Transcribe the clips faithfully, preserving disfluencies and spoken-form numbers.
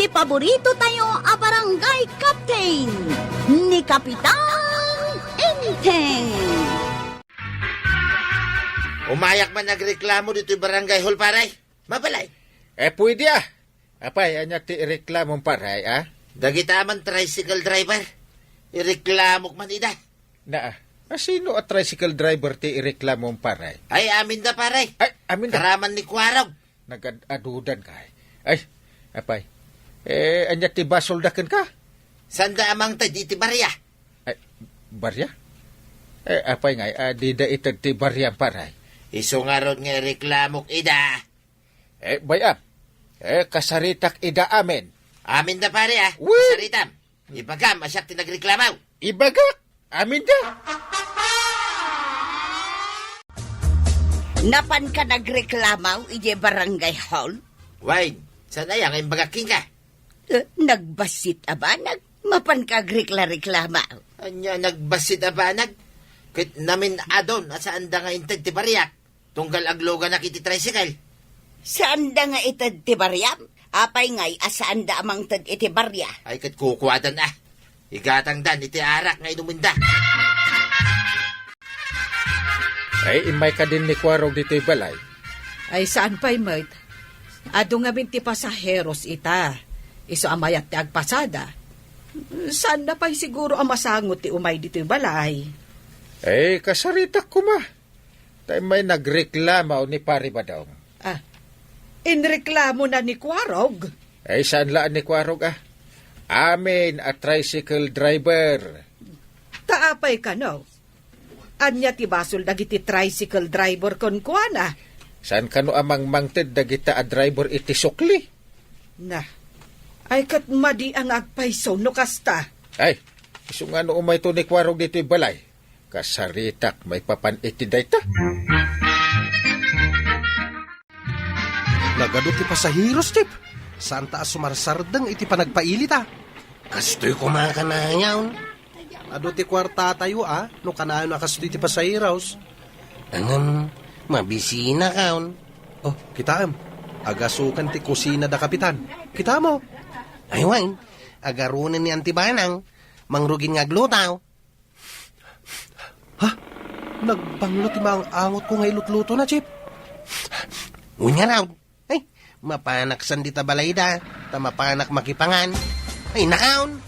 Paborito tayo a barangay captain, ni Kapitan Enteng. Umayak man agreklamo ditoy barangay hall, pare. Mabalay. Eh, pwede, ah. Apay, ania ti ireklamom, pare, ah? Dagita man tricycle driver. Ireklamok man ida. Naa, a sino a tricycle driver ti ireklamom, pare? Ay, aminda, pare. Ay, aminda. Karaman ni Kuarog. Nagad-adudan ka, eh. Ay, apay. Eh, ania ti basolda kenka? Sanda a mangted iti barya. Ay, barya? Eh, apay ngay, a dida ited ti barya, pare? Isu ngarud nga ireklamok ida. Eh, bay-am. Eh, kasaritak ida amin. Aminda, pare, ah. Wen! Kasaritam. Ibagam a siak ti nagreklamo. Ibagak? Aminda? Napanka nagreklamo idiay barangay hall? Wen, saan aya nga imbagak kenka? Eh, nagbassit a banag. Mapanka agrekla-reklamo. Ania nagbassit a banag? Ket namin-adon a saanda nga inted ti bariak. Tunggal agluganak iti tricycle. Saanda nga ited ti bariam? Apay ngay a saanda a mangted iti barya? Ay, ket kukuadan, ah. Igatangdan iti arak nga inumenda. Ay, immay kadin ni Kuarog ditoy balay. Ay, saan pay met? Adu ngamin ti pasaheros ita. Isu a mayat ti agpasada. Saanda pay siguro a masango ti umay ditoy balay. Ay, kasaritak koma. Ta immay nagreklamo ni Pari Badong. Ah, inreklamona ni Kuarog? Ay, saan la ni Kuarog, ah. Amin a tricycle driver. Ta apay kano? Ania ti basol dagiti tricycle driver kenkuana? Saan kano a mangmangted dagita a driver iti sukli? Na, ay ket madi a nga agpayso no kasta. Ay, isu nga no umayto ni Kuarog ditoy balay. Kasaritak maipapan iti dayta. Nagadu ti pasaheros, Chief. Saanta a sumarsardeng iti panagpailita. Kastoy koma kanayon. Adu ti kuartatayo, a, no kanayon a kastoy ti pasaheros. Ngem, mabisinakaon. Oh, kitaem. Agasukan ti kusina da Kapitan. Kitamo? Ay, wen. Agarunen ni Auntie Banang. Mangrugin nga agluto. Ha? Nagbanglo ti maang-angotko nga ilutlutona, Chief. Wen ngarud. Ay, mapanak saan dita balayda, ta mapanak makipangan. Ay, nakaon!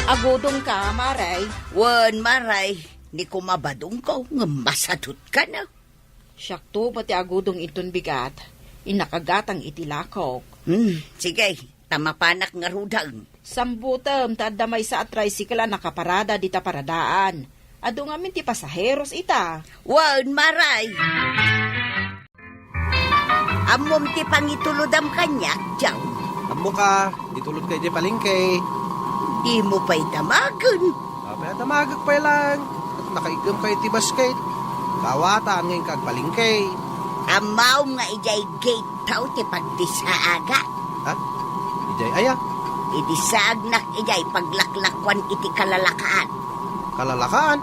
Agudongka, Maray? Wen, Maray. Ni kumabadongko, ngem masadutka, no? Siakto met ti agudong inton bigat, innaka gatang iti lakok. Hmm, sige, ta mapanak ngaruden. Sambutem ta adda maysa a tricycle a nakaparada dita paradaan. Adu ngamin ti pasaheros ita. Wen, Maray! Ammom ti pangitulodam kaniak, Jao? Ammoka, itulodka idiay palengke. Dimo pay damagen. Apay a damagek pay laeng? Nakaiggem kayo iti basket. Kaawatan nga inka agpalengke. Ammaom nga idiay gate taw ti pagdisaaga. Ha? Idiay aya? Idi saagnak idiay paglaklakuan iti kalalakaan. Kalalakaan?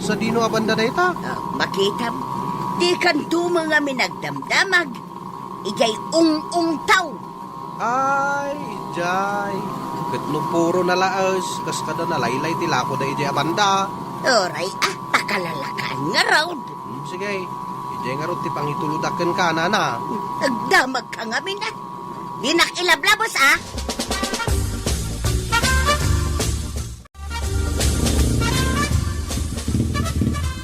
Sadino a banda dayta? Ah, makitam. Dikanto met ngamin agdamdamag. Idiay ung-ungtaw. Ay, idiay. Ket no puro nalaes, kas kada nalaylay ti lakoda idiay a banda. Uray, ah, ta kalalakaan ngarud. Hmm, sige. Idiay ngarud ti pangitulodak kenka, nana. Agdamagka ngamin, ah. Dinak ilablabos, ah.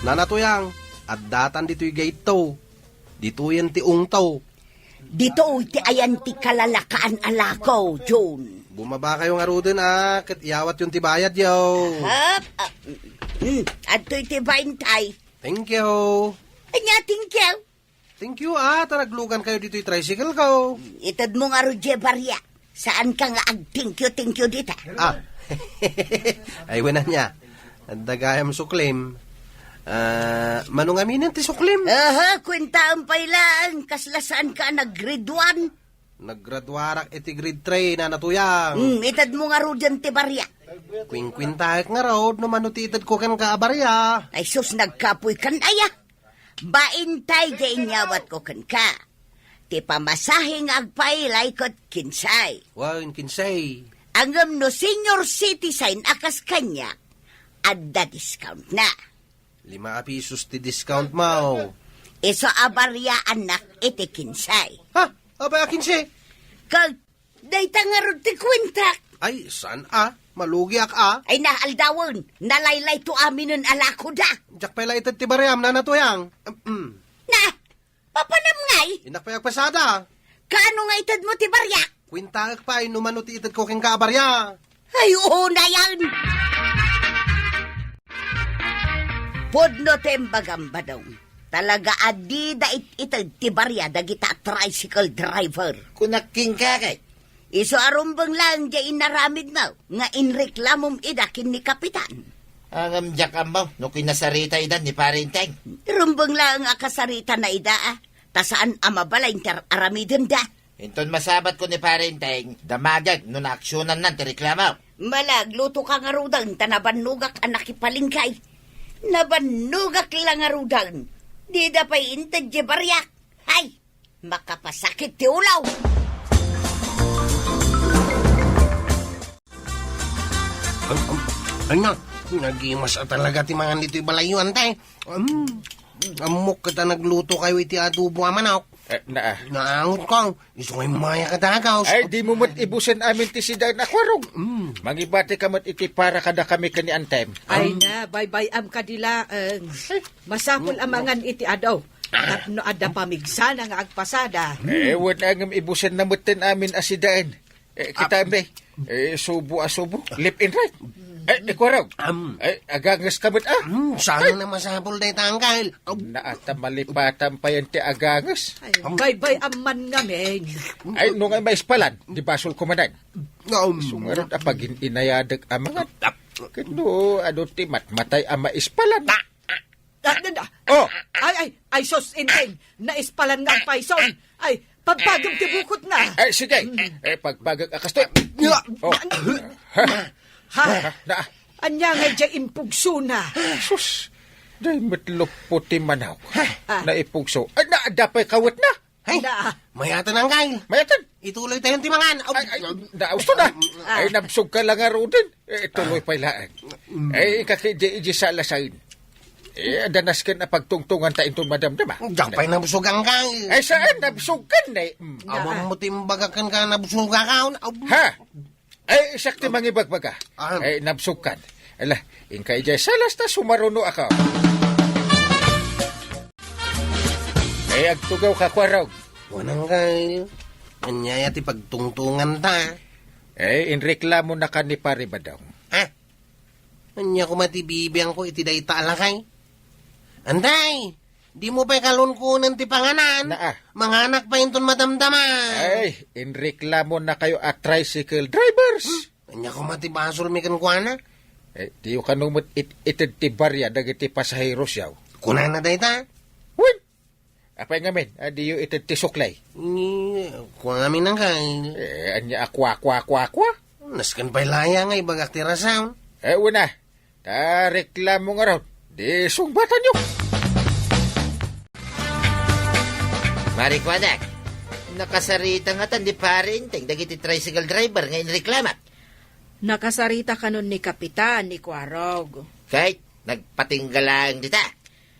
Nana Tuyang, addatan ditoy gate to. Ditoyen ti ungtaw. Ditoy ti ayan ti kalalakaan a lako, Jun. Bumaba kayo ngaruden, a, ket iyawatyon ti bayadyo. Hap, ah, mm, adtoy ti baintay. Thank you. Ania, thank you? Thank you, a, ta naglugan kayo ditoy tricycle ko. Itedmo ngarud diay barya. Saanka nga agtingkyo-tingkyo dita? Ah. Ay, wen ania. Adda gayam suklim. Ah, mano ngaminen ti suklim? Aha, kuentaem pay laeng, kasla saanka a nag-grade one? Naggraduarak iti grade three, Nana Tuyang. Hmm, itedmo ngaruden ti barya. Kuingkuentaek ngarud no mano ti itedko kenka a barya. Ay sus, nagkapoykan aya. Baintay diay inyawatko kenka. Ti pamasahe nga agpailay ket kinse. Wen, kinse. Ngem no senior citizen a kas kaniak, adda discount na. Lima a pisos ti discount mo. Isu a bariaannak iti kinse. Ha? Apay a kinse? Ket dayta ngarud ti kuentak. Ay, saan a? Malugiak a. Ay, naaldawen. Nalaylay to aminen a lakoda. Diak pay la ited ti bariam, Nana Tuyang. Mm. Na, papanam ngay? Innak pay agpasada. Kaano nga ited mo ti bariak? Kuentaek pay no mano ti ited ko kenka a baria. Ay, oo na yan. Pudno ti imbagam, Badong. Talaga a dida it-ited ti baria dagita a tricycle driver. Kunak kenka kay. Isu a rumbeng laeng diay inaramidmo nga inreklamom ida ken ni Kapitan. Ngem diak ammo no kinasarita ida ni Pare Enteng. Rumbeng laeng a kasaritana ida, a, ta saan a mabalin ti ar-aramidenda. Inton masabat ko ni Pare Enteng, damagek no naaksionannan ti reklamo. Malagluto ka ngaruden ta nabannogak a nakipalengke. Nabannogak la ngaruden. Dida pay inted diay bariak. Hay! Makapasakit ti ulo! Ay, ay, ay na, nagimas a talaga ti mangan ditoy balayyo, Ante. Um, ammok ket a nagluto kayo iti adobo a manok. Eh, naa. Naangot ko, isu nga immay a kadagaw. Ay, dimo met ibusen amin ti sidaen a kuarog. Mm. Mangibati ka met iti para kadakami ken ni Antem. Ay na, baybay-am kadi laeng. Masapul a mangan iti adu. Tapno adda pamigsana nga agpasada. Eh, wen a ngem ibusenna metten amin a sidaen. Eh, kita, ah, be. Eh, subo a subo. Left and right. Eh, ikuarog. Am. Eh, aganges ka met, ah. Mm, saan na masapul dayta, Angkel? Am. Naata malipatan pa yan ti aganges. Ay, am, baybay-am man ngamin. Ay, no nga maispalan, di basol ko manen. Am. Sungarot a pagin-inayadek a mangan. Ket no, adu ti matmatay a maispalan. Ah, ah, ah. Oh! Ay, ay, ay, sus, Enteng, naispalan nga agpayson. Ay, pagbagem ti bukotna. Ay, sige. Mm. Eh, pagbagek a kastoy. Oh. Ha? Ha? Na. Ania nga diay impugsona? Sus, diay met luppo ti manok. Ah. Naipugso. Ay, na, adda pay kawetna. Hay, na. Mayatan, Angkel. Mayatan. Ituloy tayon ti mangan. Ay, ay, nausto na. Ah. Ay, nabsog ka la ngaruden. Eh, tuloy pay laeng. Mm. Eh, ikaki, di, di salasain. Eh, adda nasken a pagtungtunganta inton madamdama. Diak pay nabsog, Angkel. Ay, saan? Nabsog ka, ne? Mm. Awan mo ti imbagak kenka nabsog, Angkel. Ab- Ha? Ay, siak ti mangibagbaga. Ah. Ay, nabsog kan. Ala, inka idiay salas ta sumaruno ako. Ay, agtugaw ka, Kuarog. Wen, Angkel. Ania ti pagtungtunganta? Ay, inreklamo na ka ni Pare Badong. Ha? Ania koma ti bibiangko iti dayta a lakay? Anday, dimo pay kalunkunen ti panganan. Naa. Manganak pay inton madamdama. Ay, inreklamo na kayo a tricycle drivers. Hmm? Ania koma ti basolmi kenkuana? Eh, diyo kano met it-, ited ti baria dagiti pasaheros yaw. Kunana dayta? Wen, apay ngamin, a diyo ited ti suklay? Ni, kua ngamin, Angkel. Eh, ania a kua, kua, kua, kua? Nasken pay la aya nga ibagak ti rason. Eh, wen a. Ta reklamo ngarud. Di sungbatanyo. Pare Kuanak, nakasarita ngatan ni Pare Enteng dagiti tricycle driver nga inreklamak. Nakasarita kanon ni Kapitan ni Kuarog. Kay, nagpatingga laeng dita.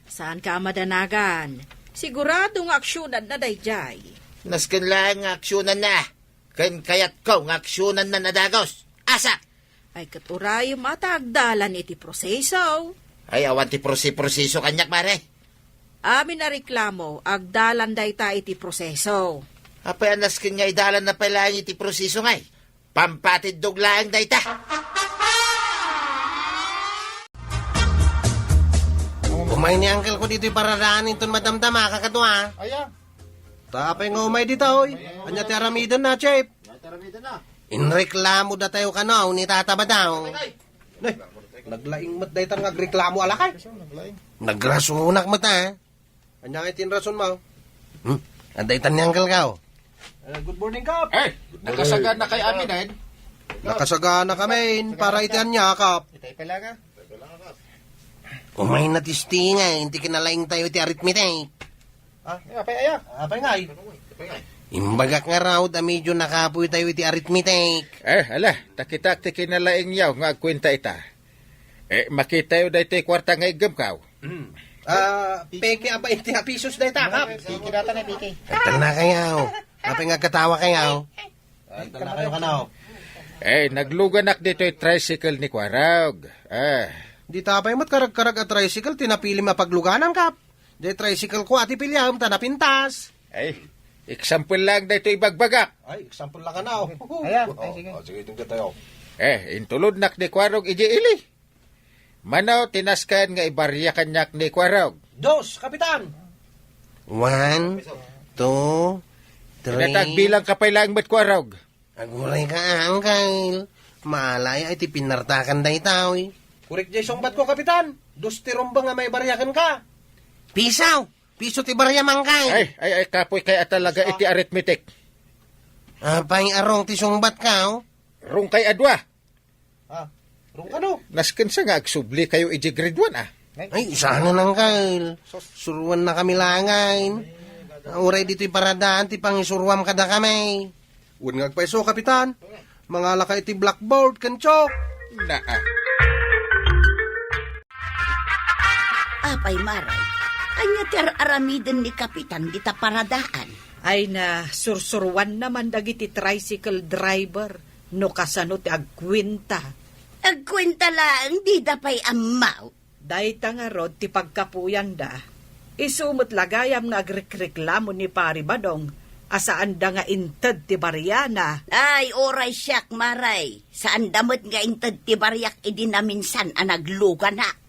Saanka a madanagan. Sigurado nga aksionanna daydiay. Nasken laeng nga aksionanna. Ken kayatko nga aksionanna a dagus. Asa? Ay, ket urayem a ta agdalan iti proseso. Ay, awan ti prosi-, proseso kaniak, pare. Amin a reklamo, agdalan dayta iti proseso. Apay a nasken nga idalanna pay laeng iti proseso ngay? Pampatiddog laeng dayta. Umay ni uncle ko ditoy paradaan inton madamdama, kakadua. Aya. Ta apay nga umay ditoy? Anya ti aramidenna, Chief? Anya ti aramidenna? Inreklamo datayo kano ni Tata Badong. Nay, naglaing met dayta nga agreklamo a lakay. Nagrasunak met, a. Anya nga iti inrason mo? Hmm? Adda itan ni Uncle Kao. Eh, good morning, Kap. Eh, nakasagana kay amin, eh. Nakasagana kami, para iti anya, Kap. Itay pala ka. Umay na testingan, inti kinalaing tayo iti arithmetic. Ah, eh, apay aya? Apay nga, eh. Imbagak ngarud a medyo nakapoytayo iti arithmetic. Eh, ala, ta kitak ti kinalaingyaw nga agkuenta ita. Eh, makitayo daytoy kuarta nga iggemkaw. Hmm. Ah, peke a bainte a pesos dayta, Kap. Peke data na, peke. Agtalnakayaw. Apay nga agkatawakayaw? Agtalnakayo kano. Eh, nagluganak ditoy tricycle ni Kuarog. Ah. Dita pay met karagkarag a tricycle ti napilim a pagluganan, Kap. Di tricycle ko, ati piliam, ta napintas. Ay, example lang daytoy ibagbagak. Ay, example lang ka na, oh. Ayan, ay, sige. Oh, sige, itong gatayo. Eh, intulodnak ni Kuarog iji ili. Mano, tinasken nga ibaria kaniak ni Kuarog. Dos, Kapitan! One, two, three. Pinatagbilang ka pay lang met, Kuarog. Aguray ka, Uncle. Maalay ay ti pinartakan daytoy. Korek jay sungbat ko, Kapitan. Dos ti rumbeng a maibaria kenka. Piso! Piso ti baria, Uncle. Ay, ay, ay, kapoy kay a talaga iti arithmetic. Apay a wrong ti sungbat ka, oh? Wrong kay a dua. Ah, wrong kano? Nasken sa nga agsubli kayo iti grade one, ah. Ay, saan, Uncle? Suruan na kami langay. Uray ditoy paradaan ti pangisuruam kada kami. Wen nga agpayso, Kapitan. Mangala ka iti blackboard ken chalk. Naa. Apay, Maray, ania ti ar-aramiden ni Kapitan dita paradaan? Ay na, sursuruanna man dagiti tricycle driver no kasano ti agkuenta. Agkuenta laeng, dida pay ammo. Dayta ngarud ti pagkapuyanda. Isu met la gayam nga agrikreklamo ni Pari Badong a saanda nga inted ti bariana. Ay, uray siak, Maray. Saanda met nga inted ti bariak idi naminsan a naglugana.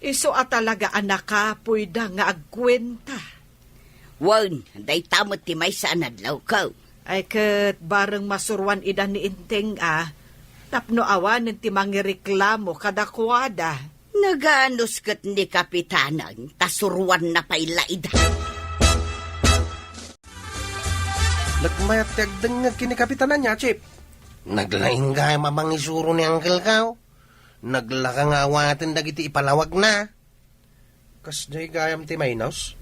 Isu a talaga a nakapoyda nga agkuenta. Wen, dayta met ti maysa a nadlawko. Ay ket bareng masuruan ida ni Enteng a tapno awanen ti mangireklamo kadakuada. Naganus ket ni Kapitanan ta suruanna pay la ida. Nagmayat ti agdengngeg ken ni Kapitanan, ya, Chip. Naglaing gayam a mangisuro ni Uncle Kao. Naglaka nga awaten dagiti ipalawagna. Kasdiay gayam ti minus?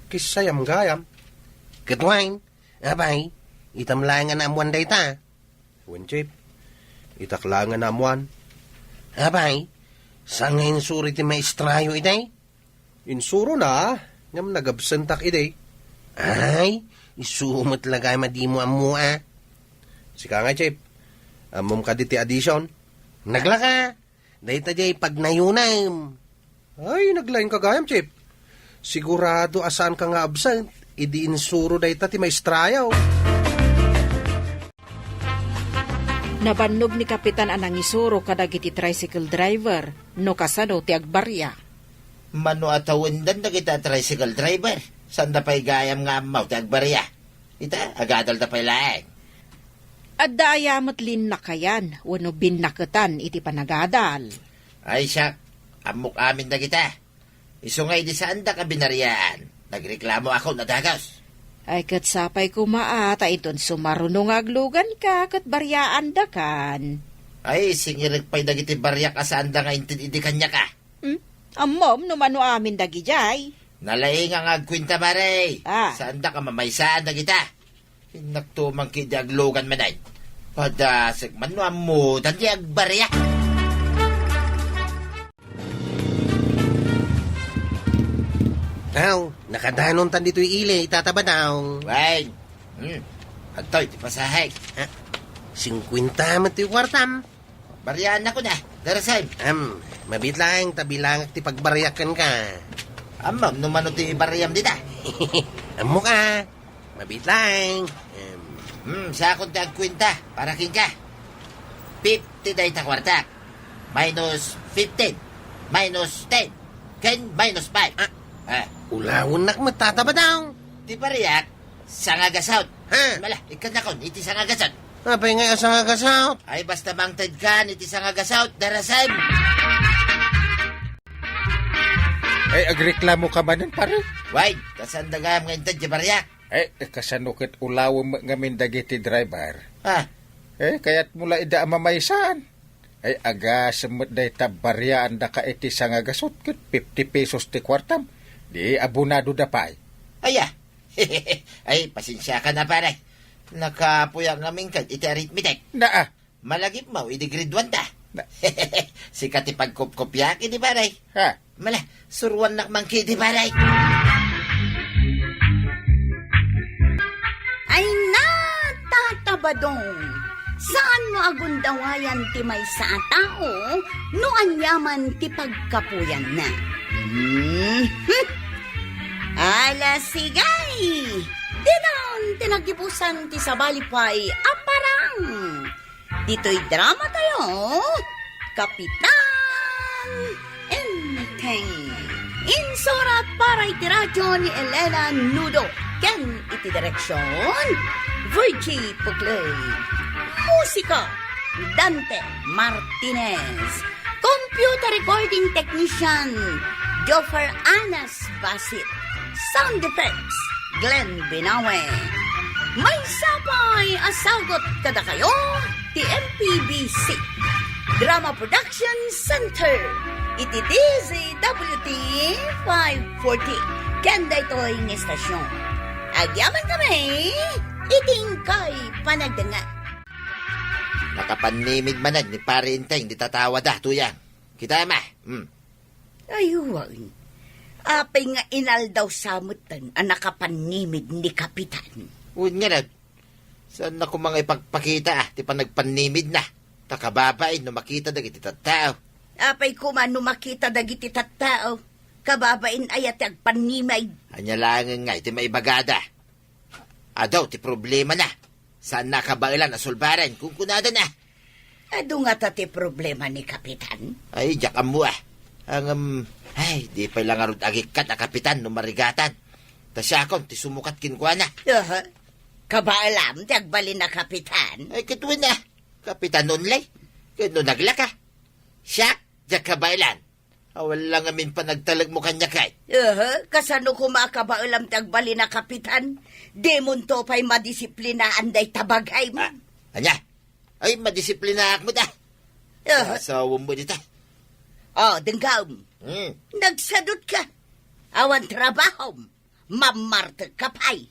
Kissayam gayam. Ket wen, apay, itam laeng a naammoan dayta. Wen, Chip, itak laeng a naammoan. Apay, saan nga insuro ti maestrayo idi? Insurona, ngem nagabsentak idi. Ay, isu met la gayam a dimo ammo a. Sika nga, Chip, ammom kadi ti addition? Naglaka. Dayta diay pagnayunem. Ay, naglaingka gayam, Chip. Sigurado a saanka nga absent idi insuro dayta ti maestrayo. Nabannog ni Kapitan a nangisuro kadagiti tricycle driver no kasano ti agbaria. Mano a tawendan dagita a tricycle driver? Saanda pay gayam nga ammo ti agbaria. Ita, agadalda pay laeng. Adda aya met linnakayan wenno binnaketan iti panagadal? Ay, siak, ammok amin dagita. Isu nga idi saandak a binariaan, nagreklamo ako no dagus. Ay, ket sapay koma a, ta inton sumaruno nga agluganka, ket bariaandakan. Ay, singirek pay dagiti bariak a saanda nga inted idi kaniak a. Hmm? Ammom no mano amin dagidiay? Nalaing nga agkuenta, Maray. Ah. Saandak a mamaysaan dagita. Innak tumangki idi aglugan manen. Padasek man no ammodan ti agbaria. Aw, nakadanontan ditoy ili, Tata Badong. Wen. Hmm. Adtoy ti pasahek. Ha? Singkuenta met ti kuartam. Bariaannakon a, Darasem. Am, mabiit laeng ta bilangak ti pagbariak kenka. Ammom no mano ti bariam dita? Ammok a. Mabiit laeng. Em. Hmm, siakon ti agkuenta para kenka. Fifty dayta kuarta. Minus fifteen. Minus ten. Ken minus five. Ah. Ah. Ulawennak met, Tata Badong. Ti bariak, sangagasut. Ha? Mala, ikkannakon iti sangagasut. Apay ngay a sangagasut? Ay, basta mangtedkan iti sangagasut, Darasem. Ay, agreklamo ka manen, pare? Way, ta saanda gayam nga inted ti bariak. Ay, kasano ket ulawem met ngamin dagiti driver? Ah. Eh, kayatmo la ida a mamaysan. Ay, agasem met dayta bariaandaka iti sangagasut ket fifty pesos ti kuartam. Di abonadoda pay. Aya, Ay, pasensiakan a, pare. Nakapuyak ngamin kad iti arithmetic. Naa. Malagipmo idi grade one ta. Na- Sika ti pagkupkupyak idi, pare. Ha? Mala, suruannak man kadi, pare. Ay, natatabadong. Saan no agundawayan ti maysa a tao no aniaman ti pagkapuyanna. Mhm. Ala, sigay! Ditan ti naggibusan ti sabali pay a parang. Ditoy drama tayo, Kapitan Enteng. Insurat para iti radyo ni Elena Nudo ken iti direksyon, Virgie Puclay. Musika, Dante Martinez. Computer recording technician, Joffer Anas Basit. Sound effects, Glenn Binawe. Maysa pay a sagut kadakayo ti M P B C Drama Production Center iti D Z W T five forty ken daytoy nga istasyon. Agyaman kami iti inkay panagdengngeg. Nakapannimid manen ni Pare Enteng ti tatawada, Tuyang. Kita ma. Hmm. Ay, wen. Apay nga inaldaw sa metten a nakapannimid ni Kapitan? Wen ngarud, saanna koma nga ipagpakita, ah, ti panagpannimidna. Ta kababain no makita dagiti tattao. Apay koma no makita dagiti tattao? Kababain aya ti agpannimid? Ania laengen ngay ti maibagada? Adu ti problemana. Saanna a kabaelan a sulbaren, kunkunadana. Adu ngata ti problema ni Kapitan? Ay, diak ammo, ah. Ngem, ay, di pay la ngarud agikkat a Kapitan no marigatan. Ta siakon ti sumukat kenkuana. Aha. Kabaelam ti agbalin a Kapitan? Ay, ket wen, ah. Kapitan only. Ket no naglaka, siak, diak kabaelan. Awan la ngamin panagtalekmo kaniak, ay. Aha, kasano koma a kabaelam ti agbalin a Kapitan? Dimonto pay madisiplinaan dayta bagaymo. Ah, ania? Ay, madisiplinaak met, ah. Aha. Asawam met dita. Oh, denggem. Hmm. Nagsadutka. Awan trabahom. Mammartekka pay.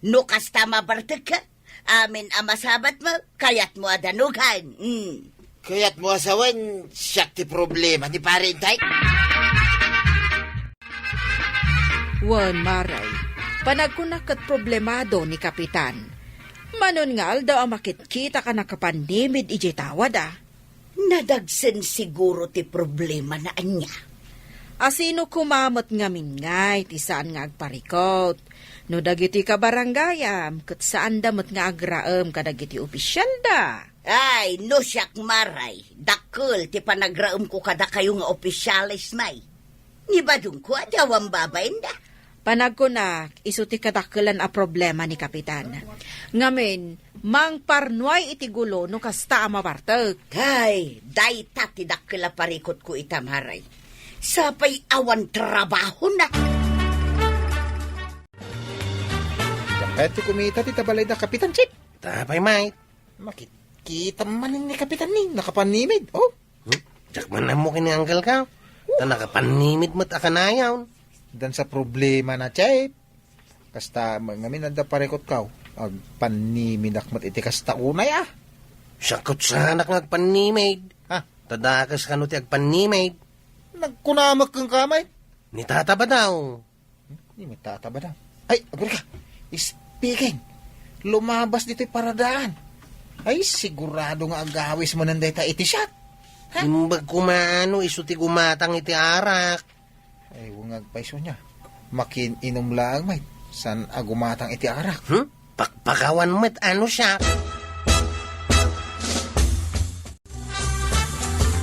No kasta a mabartekka, amin a masabatmo, kayatmo a danugan. Mm. Kayatmo a sawen, siak ti problema ni Pare Enteng? Wen, Mare, panagkunak ket problemado ni Kapitan. Manon nga aldaw a makitkitak a nakapannimid idiay tawada. Nadagsen siguro ti problemana ania. Asino koma met ngamin ngay ti saan nga agparikut? No dagiti kabarangayam ket saanda met nga agraem kadagiti opisialda. Ay, no siak, Mare, dakkel ti panagraemko kadakayo nga opisiales, may. Ni badongko a ti awan babainda. Panagkunak, isu ti kadakkelan a problema ni Kapitan. Ngamin, mangparnuay iti gulo no kasta a mabartek. Ay, dayta ti dakkel a parikutko ita, Mare. Sapay awan trabahona. Diak kayat ti kumita ti tabalay da Kapitan Chip. Tapay, Mike. Makit-, kita manen ni Kapitan ni, nakapannimid, oh. Hmm? Diak man ammo ken ni Uncle Kao. Ta nakapannimid met a kanayon. Dansa problemana, Chep. Kasta, ma-, ngamin adda parikutko. Agpannimidak met iti kasta unay, ah. Siak ket saanak nga agpannimid. Ha? Ta dakes kano ti agpannimid. Nagkunamek kenka, Mike. Ni Tata Badaw. Ni Tata Badaw. Ay, agurika. Speaking, lumabas ditoy paradaan. Ay, sigurado nga agawis manen dayta iti shot. Ha? Imbag koma no isu ti gumatang iti arak. Ay, wen nga agpayso nia. Makin-inom laeng met. Saan a gumatang iti arak? Hmm? Pakpakawan met, ano siya?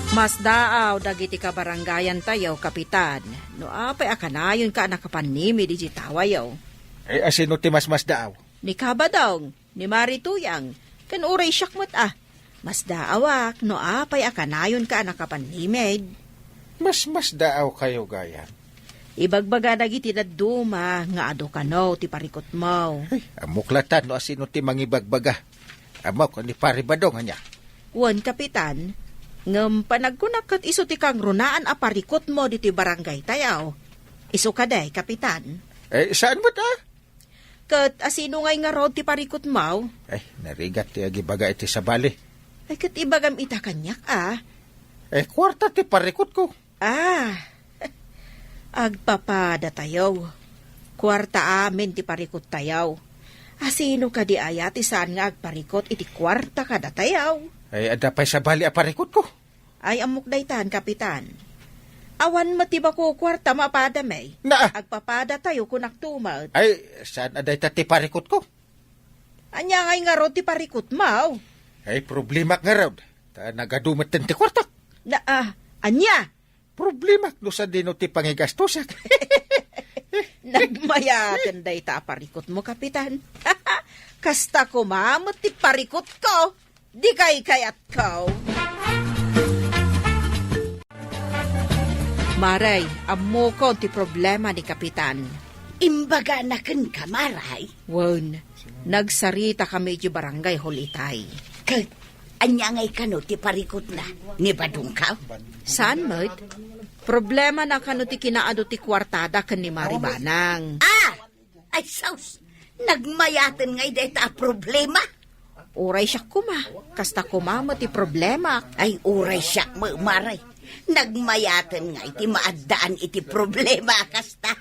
Masdaaw dagiti kabarangayan tayo, Kapitan. No apay a kanayonka a nakapannimid iti tawayo? Ay, asino ti masmasdaaw? Ni Kabadong, ni Mari Tuyang, ken uray siak met a. Masdaawak no apay a kanayonka a nakapannimid. Masmasdaaw kayo, gayam. Ibagbaga dagiti dadduma nga adu kano ti parikutmo. Ay, ammok latta no asino ti mangibagbaga. Ammok ni Pari Badong ania. Wen, Kapitan, ngem panagkunak ket isu ti kangrunaan a parikutmo ditoy barangay tayo. Isu kadi, Kapitan? Eh, saan met a? Ket asino ngay ngarud ti parikutmo? Ay, narigat ti agibaga iti sabali. Ay, ket ibagam ita kaniak, a. Eh, kuarta ti parikutko. Ah, agpapadatayo. Kuarta amin ti parikuttayo. Asino kadi aya ti saan nga agparikut iti kuarta kadatayo? Ay, adda pay sabali a parikutko. Ay, ammok daytan, Kapitan. Awan met ti bako kuarta mapadami. Na- Agpapadatayo, kunak tumet. Ay, saan a dayta ti parikutko? Ania ngay ngarud ti parikutmo? Ay, problemak ngarud. Ta nagadu metten ti kuartak. Na, ah, ania? Problemak no sadino ti pangigastosak. Nagmayaten dayta a parikutmo, Kapitan. Kasta koma met ti parikutko. Di kaykayatko. Maray, ammokon ti problema ni Kapitan. Imbagana kenka, Maray? Wen, nagsaritakami iti barangay hall itay. Ket, ania ngay kano ti parikutna? Ni Badongkaw? Saan met? Problemana kano ti kinaadu ti kuartada ken ni Mari Banang. Ah! Ay, sus! Nagmayaten ngay dayta a problema? Uray siak koma, kasta koma met ti problema. Ay, uray siak met, Maray. Nagmayaten ngay ti maaddaan iti problema a kasta.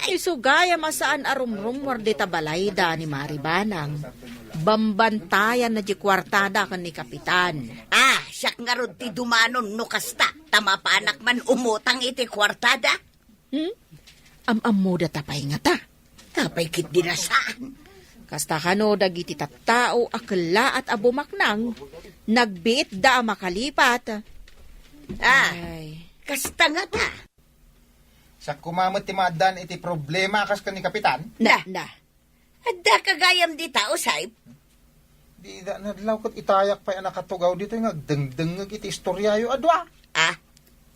Isu gayam a saan a rumrummuar dita balayda ni Mari Banang. Bambantayanna ti kuartada ken ni Kapitan. Ah, siak ngarud ti dumanon no kasta, ta mapanak man umutang iti kuartada. Hmm? Am-ammoda ta pay ngata? Apay ketdi a saan? Kasta kano dagiti tattao a kellaat a bumaknang, nagbiitda a makalipat. Ah, ay. Kasta ngata? Siak koma met ti maaddaan iti problema a kas ken ni Kapitan? Na, na. Addaka gayam dita, Usay? Dida nadlaw ket itayak pay a nakatugaw ditoy nga agdengdengngeg iti istoriayo a dua. Ah?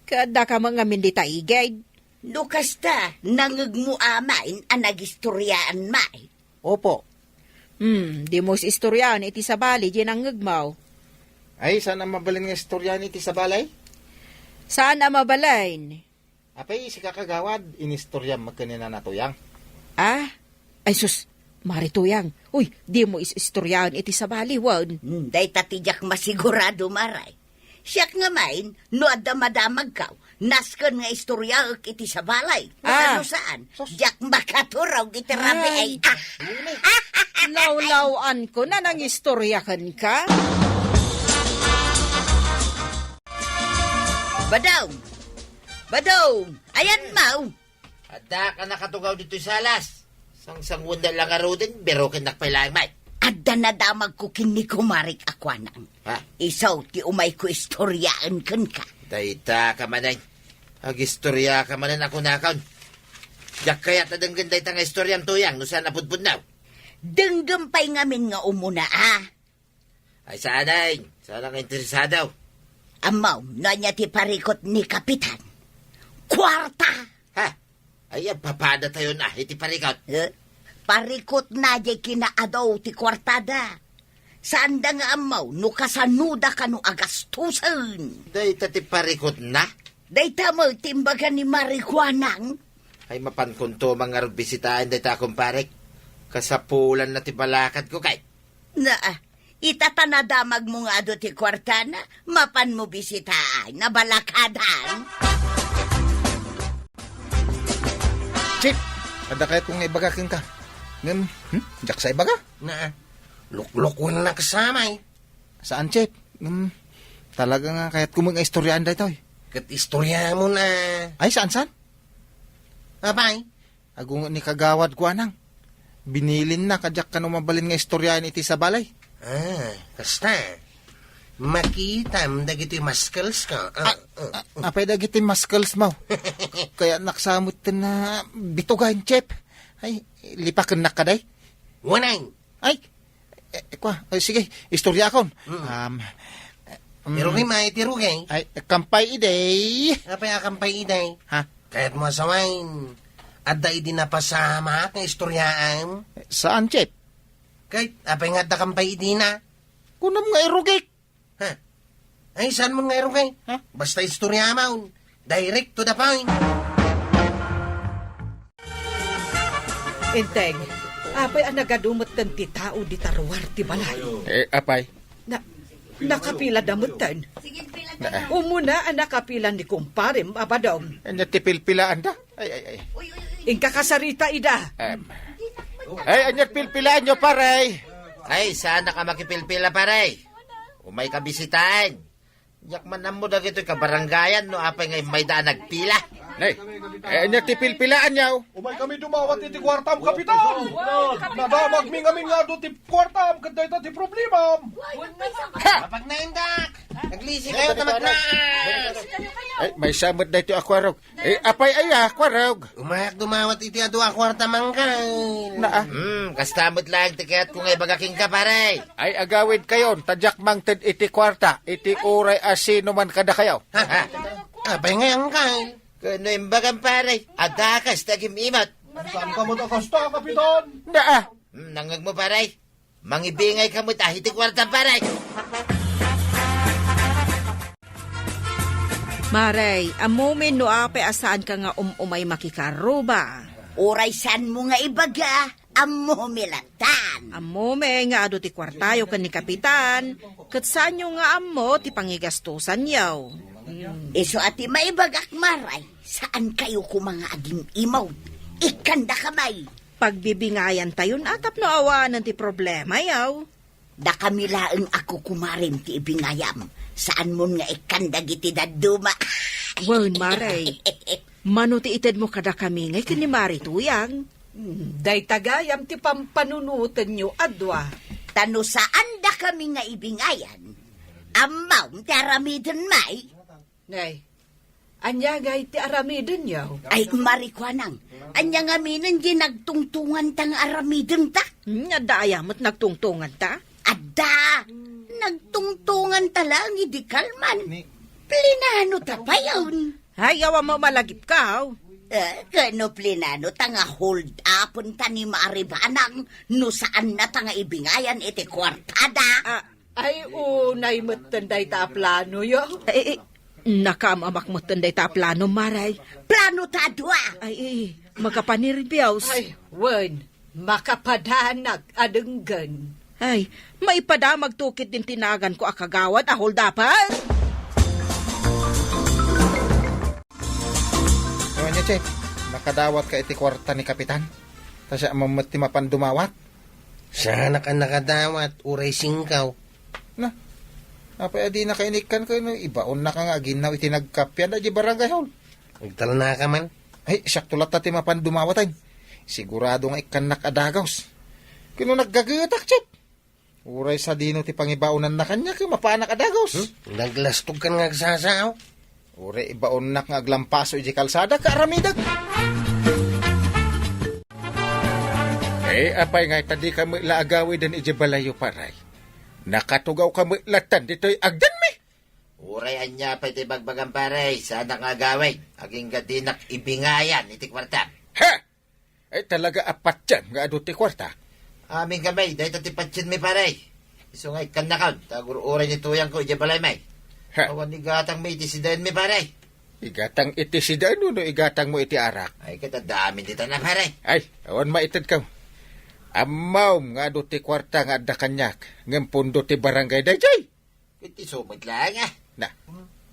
Ket addaka met ngamin dita igid? No kasta, nangngegmo amay a nagistoriaan may. Opo. Hmm, dimo is-istoriaan iti sabali diay nangngegmo. Ay, saan a mabalin nga istoriaan iti sabali? Saan a mabalin? Apay, sika kagawad, inistoriam met ken ni Nana Tuyang? Ah? Ay sus, Mari Tuyang, uy, dimo is-istoriaan iti sabali, wen? Hmm, dayta ti diak masigurado, Maray. Siak ngamin, no adda madamagko, nasken nga istoriaek iti sabali. Ah. Wen no saan, sus, diak makaturog iti rabii. Ay. Ah. Lawlaw-anko a nangistoria kenka. Badong! Badong! Ayanmo! Adda ka nakatugaw ditoy salas. Sangsanguen da la ngaruden, birokennak pay laeng met. Adda nadamagko ken ni kumarik a kuanang. Ha? Isu ti umayko istoriaen kenka. Dayta ka manen. Agistoria ka manen a kunakon. Diak kayat a denggen dayta nga istoriam, Tuyang, no saan a pudpudno. Denggem pay ngamin nga umuna, a. Ay, saan, ay. Saan nga interesado? Ammom no ania ti parikut ni Kapitan? Kuarta! Ha? Ay, agpapadatayon a iti parikut. Eh? Parikutna diay kinaadu ti kuartada. Saanda nga ammo no kasanoda kano agastosen. Dayta ti parikutna? Dayta met ti imbaga ni Mari Kuanang. Ay, mapankonto man ngarud bisitaen dayta a kumparek. Kasapulanna ti balakadko, kay. Na, ita ta nadamagmo nga adu ti kuartana, mapanmo bisitaen, nabalakadan. Chip, adda kayatko nga ibaga kenka. Ngem, hmm? Diak sa ibaga? Na, luklukuennak sa may. Saan, Chip? Ngem, talaga nga kayatko met nga istoriaan daytoy. Ket istoriamon a. Ay, saan, saan? Apay? Agunget ni Kagawad Kuanang. Binilinna a diak kano mabalin nga istoriaen iti sabali. Ah, kasta. Makitam dagiti muscles ka. Ah, ah, ah, ah. Apay dagiti muscles mo? Kayatnak sa met nga bitugaen, Chip. Ay, lipakennak kadi? Wen ay. Ay, Eh, eh, kwa, eh, sige, istoriakon. Mm. Um, eh, um, Irugay, may ti irugay. Ay, kampay idi. Apay a kampay idi? Ha? Kayatmo a sawen, adda idi napasamak nga istoriaem? Saan, Chip? Kayat, apay nga adda kampay idi na? Kunam nga irugik. Ha? Ay, saan mo nga irugay? Ha? Basta istoriamon. Direct to the point. Integ, Apay a nagadu metten ti tao dita ruar ti balay? Eh, apay? Na, nakapila da metten. Umuna a nakapila ni kumparem a Badong. Ania ti pilpilaanda? Ay, ay, ay. Inka kasarita ida. Em. Ay, ania ti pilpilaanyo, pare? Ay, saanak a makipilpila, pare. Umayka bisitaen. Diak man ammo dagitoy kabarangayan no apay nga immayda a nagpila. Nay, eh, ania ti pilpilaanyo? Umaykami dumawat iti kuartam, Kapitan. Nadamagmi ngamin nga adu ti kuartam ket dayta ti problemam. Ha! Apagnaendak! Naglisi kayo, tamatnaas! Ay, maysa met daytoy a kuarog. Eh, apay aya, kuarog? Umayak dumawat iti adu a kuarta, Mangkal. Naa. Hmm, kasta met laeng ti kayatko nga ibaga kenka, pare. Ay, agawidkayon, ta diak mangted iti kuarta, iti uray a sino man kadakayo. Ha? Apay nga, Angkal? Kano imbagam, pare? Adakas ti agim-imat. Saan ka met a kasta, Kapitan? Naa. Hmm, nangngegmo, pare. Mangibingay ka met, ah, iti kuarta, pare. Mare, ammomin no apay a saanka nga um-umay makikaruba. Uray saanmo nga ibaga, ammomi lattan. Ammomi nga adu ti kuartayo ken ni Kapitan, ket saanyo nga ammo ti pangigastosanyo. Isu a ti maibagak, Mare, saankayo koma nga agim-imaw. Ikkandaka may. Pagbibingayantayon a tapno awanen ti problemayo. Dakami laeng a kukumarem ti ibingayam. Saanmon nga ikkan dagiti dadduma. Wen, Mare. Mano ti itedmo kadakami ngay ken ni Mare Tuyang? Hmm, dayta gayam ti pampanunotenyo a dua. Ta no saandakami nga ibingayan, ammom ti aramiden may. Nay, ania ngay ti aramidenyo? Ay, Mare Kuanang, ania ngaminen ti nagtungtonganta nga aramidenta? Hmm, adda aya met nagtungtonganta? Adda! Nagtungtonganta laeng idi kalman. Plinano ta payon. Ay, awan mo malagipkaw. Eh, kano plinano ta nga hold upenta ni Mare Banang no saannata nga ibingayan iti kuartada? Ah, Ay, unay metten dayta a planoyo. Ay, ay, nakaam-amak metten dayta a plano, Mare. Plano ta a dua. Ay, ay, makapanirbios. Ay, wen, makapadanak a denggen. Ay, maipadamag tukit din tinaganko a kagawad a holdaper. O, ania, Chef? Nakadawat ka iti kuarta ni Kapitan? Ta siak met ti mapan dumawat? Saanak a nakadawat, uray singkaw. Na, apay a dinaka inikkan ken ibaonnaka nga aginnaw iti nagkappia da idiay barangay hall? Agtalnaka man. Ay, siakto latta ti mapan dumawat, ay. Sigurado nga ikkannak a dagaws. Ken no naggagetak, Chef. Uray sadino ti pangibaonanna kaniak, mapanak a dagaws. Hmm? Naglastog kan nga agsasao. Uray ibaonnak nga aglampaso idiay kalsada, kaaramidek. Eh, apay ngay ta dika met la agawiden idiay balayyo, pare? Nakatugaw ka met lattan ditoy agdanmi. Uray ania pay ti bagbagam, pare, saanak nga agawid. Agingga dinak ibingayan iti kuartam. Ha! Ay, talaga a patiem nga adu ti kuarta. Amin kami, dayta ti patienmi, pare. Isu nga ikkannakon, ta agur-uray ni tuyangko idiay balaymi. Ha? Awan igatangmi iti sidaenmi, pare. Igatang iti sidaen wenno igatangmo iti arak? Ay, ket adda amin dita na, pare. Ay, awan maitedko. Ammom nga adu ti kuarta nga adda kaniak, ngem pundo ti barangay daydiay. Ket isu met laeng, ah. Na.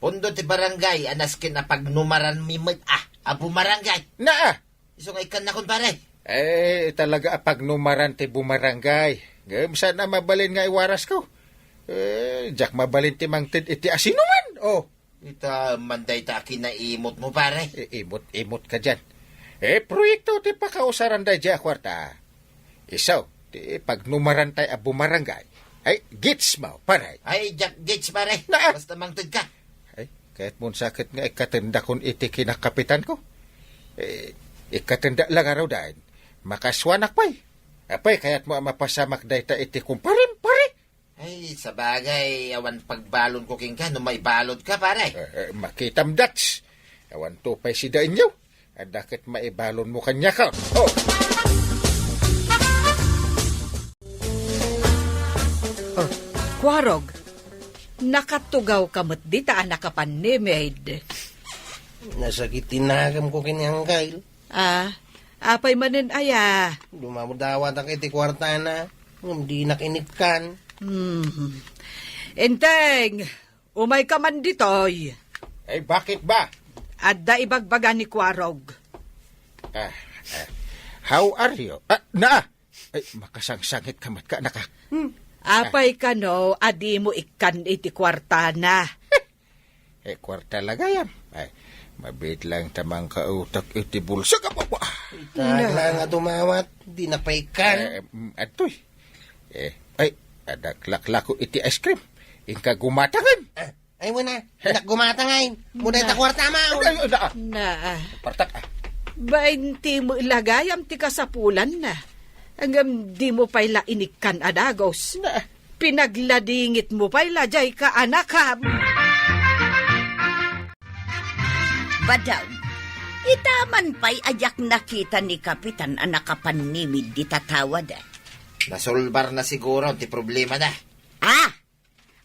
Pundo ti barangay a nasken a pagnumaranmi met, ah, a bumarangay. Na, ah. Isu nga ikkannakon, pare. Eh, talaga a pagnumaran ti bumarangay. Ngem saan a mabalin nga iwarasko. Eh, diak mabalin ti mangted iti asinoman. Oh. Ita man dayta a kinaimotmo, pare. Eh, imot-imot ka diyan. Eh, proyekto ti pakausaran daydiay a kuarta. Isu ti pagnumarantay a bumarangay. Ay, gets mo, pare? Ay, diak gets, pare. Naa. Basta mangted ka. Ay, kayatmon sa ket nga ikkatendakon iti kinakapitanko. Eh, ikkatenda la ngaruden. Makasuanak pay. Apay, kayatmo a mapasamak dayta iti kumparem, pare? Ay, sabagay, awan pagbalonko kenka no maibalonka, pare. Eh, eh, makitam, Dats. Awanto pay sidaenyo. Adda ket maibalonmo kaniak. Oh. Oh, Kuarog, nakatugaw ka met dita a nakapannimid. Nasakit ti nagamko ken ni Angkal. Ah, Apay manen aya? Dumadawatak iti kuartana, ngem dinak inikkan. Hmm. Enteng, umayka man ditoy. Ay, bakit ba? Adda ibagbaga ni Kuarog. Ah, ah. How are you? Ah, naa! Ay, makasangsangitka met ka, anak, ah. Hmm. Apay kano a dimo ikkan iti kuartana? Eh, kuarta la gayam. Ay, mabiit laeng ta mangkautak iti bulsa. Aba, aba. Ita nga dumawat, di napaikan. Eh, mm, adtoy. Eh, ay, adda laklako iti ice cream. Inka gumatangan. Ah, ay mo na, inak gumatangay. Muna ita kuarta mo. Ay, ay, ay, ah. Na. Partak, ah. Bainti mo ilagayam ti kasapulan na. Ngem dimo pay la inikkan a dagos. Na. Pinagladingit mo pay la jay kaanakam. Badam, ita man pay a diak nakita ni Kapitan a nakapannimid di tatawada. Nasolbar na siguro ti problema na. Ah!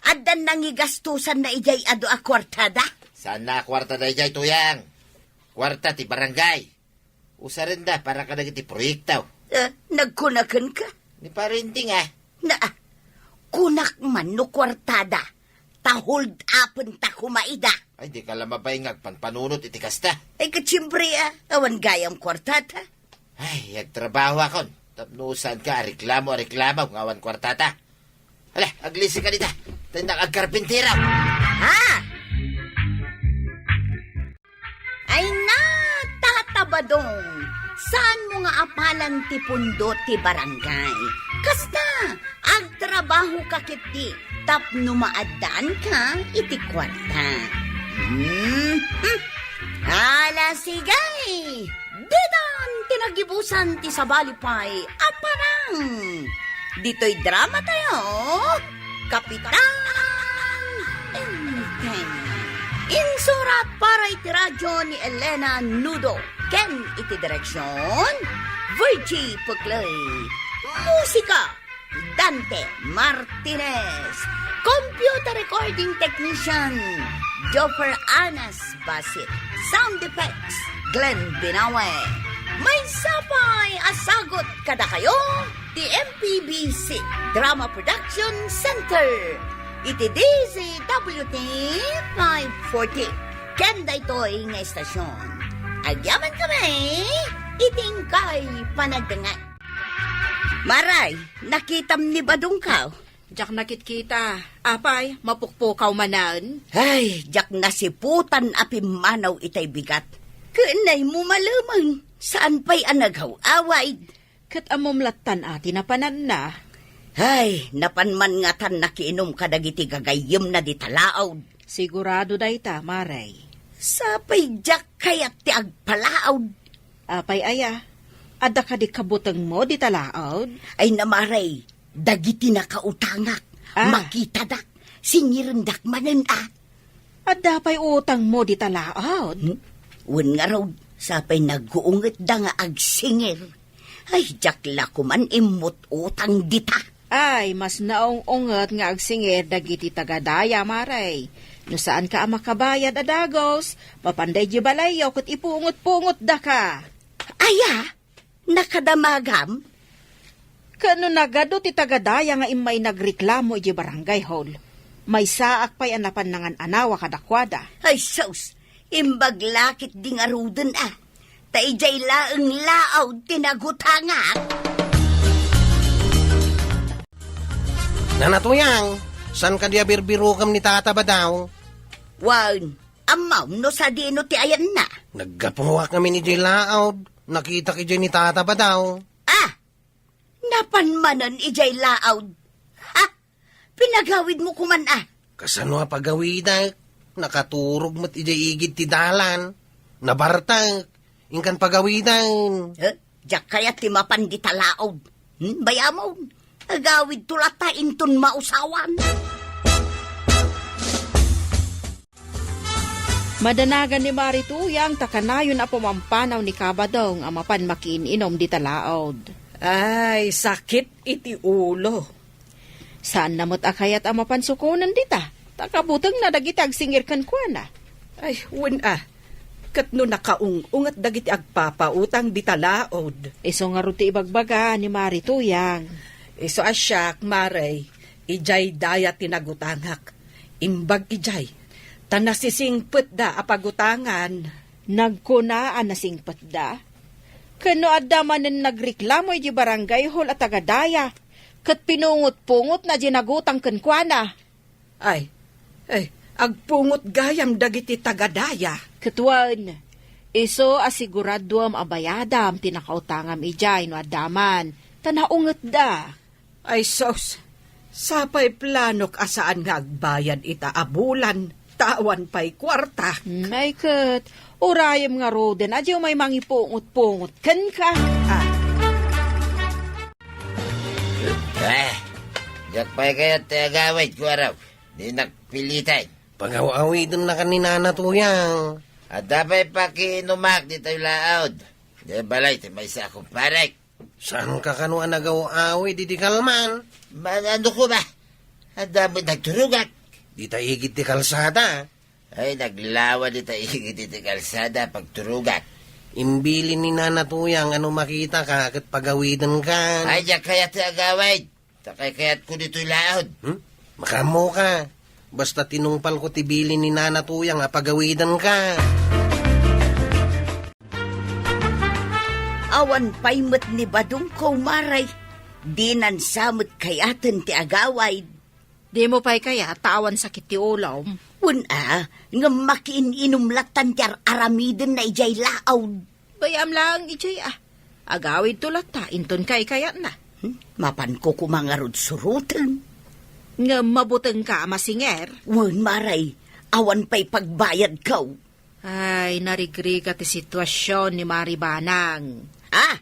Addan nangigastusan na idiay adu a kuartada? Saan na a kuarta daydiay, Tuyang? Kuarta ti barangay. Usarenda para kadagiti proyekto. Eh, nagkunakenka? Ni Parinting, ah. Na, kunak man no kuartada. Ta hold upen ta kumaida. Ay, di ka la mabay nga agpanpanunot iti kasta. Ay, ket siempre, ah, awan gayam kuartata. Ay, agtrabaho akon. Tapno saan ka a reklamo, a reklamo, nga awan kuartata. Hala, aglisi ka dita. Tenda agkarpintero. Ha? Ay na, Tata Badong, saan mo nga apalan ti pundo ti barangay? Kasta, agtrabaho ka ketdi tapno maaddaanka iti kuarta. Hmm, hmm. Ala, sige! Ditan ti nagibusan ti sabali pay a parang. Ditoy drama tayo, Kapitan Enteng. Insurat para iti radyo ni Elena Nudo ken iti direksyon, Virgie Puclay. Musika, Dante Martinez. Computer recording technician, Joffer Anas Basit. Sound effects, Glenn Binawe. Maysa pay a sagut kadakayo ti M P B C Drama Production Center iti D Z W T five forty. Ken daytoy nga estasyon, agyaman kami iti inkay panagdengngeg. Maray, nakitam ni Badongkaw? Diak nakitkita. Apay, mapukpukaw manen? Ay, diak nasiputan a pimmanaw itay bigat. Ken nay mo malemeng, saan pay a nagaw-awid. Ket ammom lattan a ti napananna? Ay, napan man ngatan nakiinum kadagiti gagayyemna di talaod. Sigurado dayta, Maray. Sapay diak kayat ti agpalaod. Apay aya? Adda kadi kabutengmo dita laod? Ay, Maray, dagiti nakautangak, ah, makitadak, singirendak manen a. Adda pay utangmo dita laod? Hmm? Wen ngarud, sapay naguungetda nga agsingir. Ay, diak la koman immut-utang dita. Ay, mas naung-unget nga agsingir dagiti taga-daya, Maray. No saanka a makabayad a dagos, mapanda idiay balayyo ket ipungot-pungotdaka. Aya, nakadamagam? Ket no nagadu ti taga-daya nga immay nagreklamo idiay barangay hall, maysaak pay a napan nangan-anawa kadakuada. Ay, sus! Imbag la ketdi ngaruden a. Ta idiay laeng laod ti nagutangak. Nana Tuyang, saan kadi a birbirukem ni Tata Badaw? Wen, ammom no sadino ti ayanna? Naggapuak ngamin idiay laod. Nakitak idiay ni Tata Badaw. Ah! Napan manen idiay laod. Ha? Pinagawidmo koman a. Kasano a pagawidek? Nakaturog met idiay igid ti dalan. Nabartek. Inkan pagawiden. Eh, diak kayat ti mapan dita laod. Hmm, bayamon. Agawidto latta inton mausawan. Madanagan ni Mari Tuyang ta kanayon a pumampanaw ni Kabadong a mapan makiin-inom dita laod. Ay, sakit iti ulo. Saanna met a kayat a mapan sukonen dita, ta kabutengna dagiti agsingir kenkuana. Ay, wen a. Ket no nakaung-unget dagiti agpapautang dita laud. Isu ngarud ti ibagbaga ni Mari Tuyang. Isu a siak, Mari, idiay daya ti nagutangak. Imbag idiay, ta nasisingpetda a pagutangan. Nagkuna a nasingpetda? Ken no adda manen nagreklamo idiay barangay hall a taga-daya, ket pinungot-pungotna diay nagutang kenkuana. Ay, ay, agpungot gayam dagiti taga-daya. Ket wen, isu a siguraduam a bayadam ti nakautangam idiay no adda man, ta naungetda. Ay sus, sapay planok a saan nga agbayad ita a bulan, ta awan pay kuarta. Hmm, ay ket, urayem ngaruden, adiaw may mangipungot-pungot kenka. Ah. Eh, diak pay kayat ti agawid, Kuarog. Dinak piliten. Pagaw-awidennaka ni Nana Tuyang. Adda pay pakiinumak ditoy laud. Diay balay ti maysa a kumparek. Saanka kano a nagaw-awid idi kalman? Manano ko ba? Adda met nagturogak. Dita igid ti kalsada. Ay, naglawa dita igid iti kalsada, pagturogak. Imbilin ni Nana Tuyang a no makitaka ket pagawidenka. Ay, diak kayat ti agawid. Ta kaykayatko ditoy laud. Hmm? Makaammoka. Basta tinungpalko ti bilin ni Nana Tuyang a pagawidenka. Awan pay met ni badongko, Mari. Dinan sa met kayaten ti agawid. Dimo pay kayat ta awan sakit ti ulom? Wen a, ngem makiin-inom lattan ti ar-aramidenna idiay laud. Bay-am laeng idiay a. Agawidto latta, inton kaykayatna. Hmm? Mapanko koma ngarud suroten. Ngem mabutengka a masinger? Wen, Mari, awan pay pagbayadko. Ay, narigrigat ti situasion ni Mari Banang. Ah,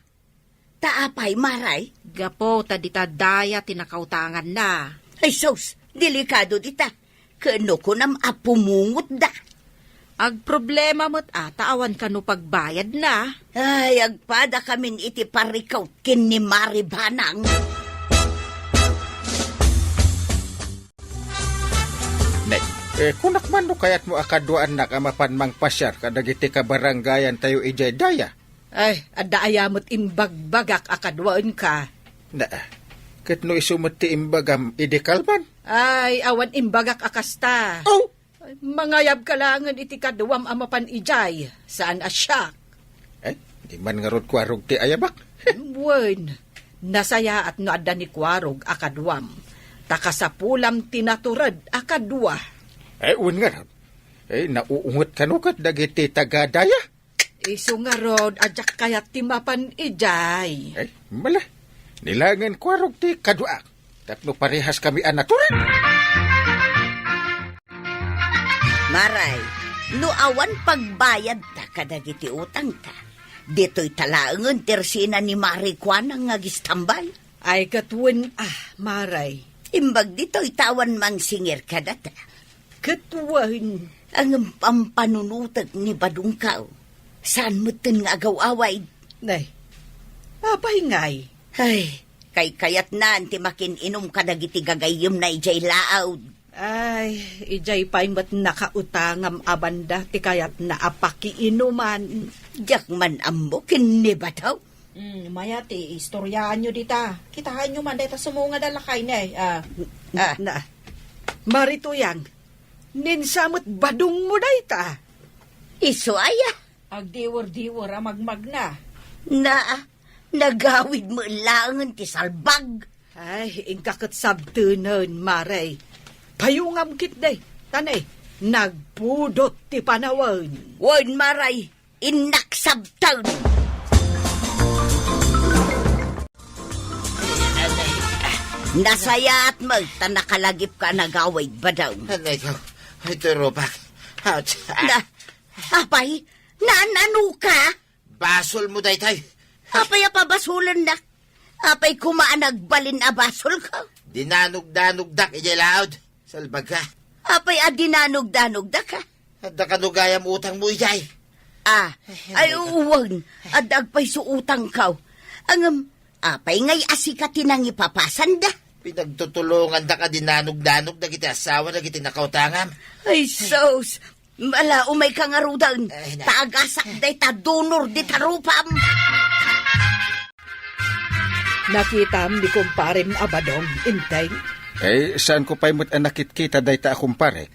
Ta apay, Mari? Gapu ta dita daya ti nakautanganna. Ay sus, delikado dita. Ken no kunam a pumungotda. Agproblema met a ta awan kano pagbayadna. Ay, agpadakamin iti parrikaw ken ni Mari Banang. Ne, eh, kunak man no kayatmo a kaduaannak a mapan mangpasiar kadagiti kabarangayantayo idiay daya. Ay, adda aya met imbagbagak a kaduaenka? Na, ket no isu met ti imbagam idi kalman? Ay, awan imbagak a kasta. Oh! Ay, mangayabka laengen iti kaduam a mapan idiay, saan a siak. Ay, di man ngarud kuarog ti ayabak. Wen, nasayaat no adda ni kuarog a kaduam, ta kasapulam ti natured a kadua. Ay, wen ngarud. Ay, nauunget kano ket dagiti taga daya? Isu ngarud a diak kayat ti mapan idiay. Ay, mala. Ni laengen kuarog ti kaduak. Tapno parehas kami a natured. Mari, no awan pagbayadta kadagiti utangta, ditoyta laengen ti resena ni Mari Kuanang nga agistambay. Ay, ket wen a, Mari. Imbag ditoy ta awan mangsinger kadata. Ket wen. Ngem pampanunotek ni badongko. Saan metten nga agaw-awid? Nay, apay ngay? Ay, kaykayatnan ti makin-inum kadagiti gagayyemna idiay laud. Ay, idiay pay met nakautangam a banda ti kayatna a pakiinuman. Diak man ammo ken ni Bataw. Mm, mayat ti istoryaanyo dita. Kitaenyo man dayta sumungad a lakay ne. Ah. Ah. Na, Mari Tuyang, ninsa met badongmo dayta? Isu aya? Agdiwer-diwer a magmagna. Na, nagawid met laengen ti salbag. Ay, inka ket sabtenen, Mari. Payungam ketdi, ta ne, nagpudot ti panawen. Wen, Mari, innak sabten. Nasayaat met ta nakalagipka a nagawid, Badong. Anay ko, ay turupak. Ouch. Na, apay, naan-ano ka? Basolmo daytay. Apay a pabasolennak? Apay koma a nagbalin a basolko? Dinanogdanogdak idiay laud. Salbagka. Apay a dinanogdanogdaka? Adda kano gayam utangmo idiay? Ah, ay, uwan. Adda agpayso utangko. Ngem, apay ngay a sika ti nangipapasanda? Pinagtutulongandak a dinanogdanog dagiti asawa dagiti nakautangam. Ay, sus! Ala, umayka ngaruden. Ay, na- Ta agasak dayta dunor dita rupam. Nakitam ni kumparem a Badong, Enteng? Eh, saanko pay met a nakitkita dayta a kumpare?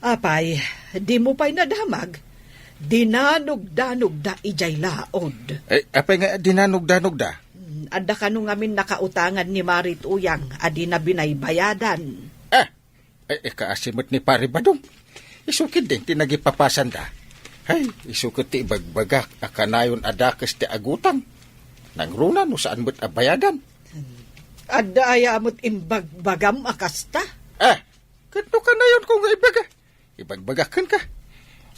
Apay, dimo pay nadamag? Dinanogdanogda idiay laod. Eh, apay nga dinanogdanogda? Hmm, adda kano ngamin nakautangan ni Mari Tuyang a dina binaybayadan. Ah! Eh, ikaasi met ni Pari Badong. Isu ketdin ti nagipapasanda. Hay, isu ket ti ibagbagak a kanayon a dakes ti agutang. Nangruna no saan met a bayadan. Adda aya met imbagbagam a kasta? Ah, ket no kanayonko nga ibaga, ibagbagak kenka.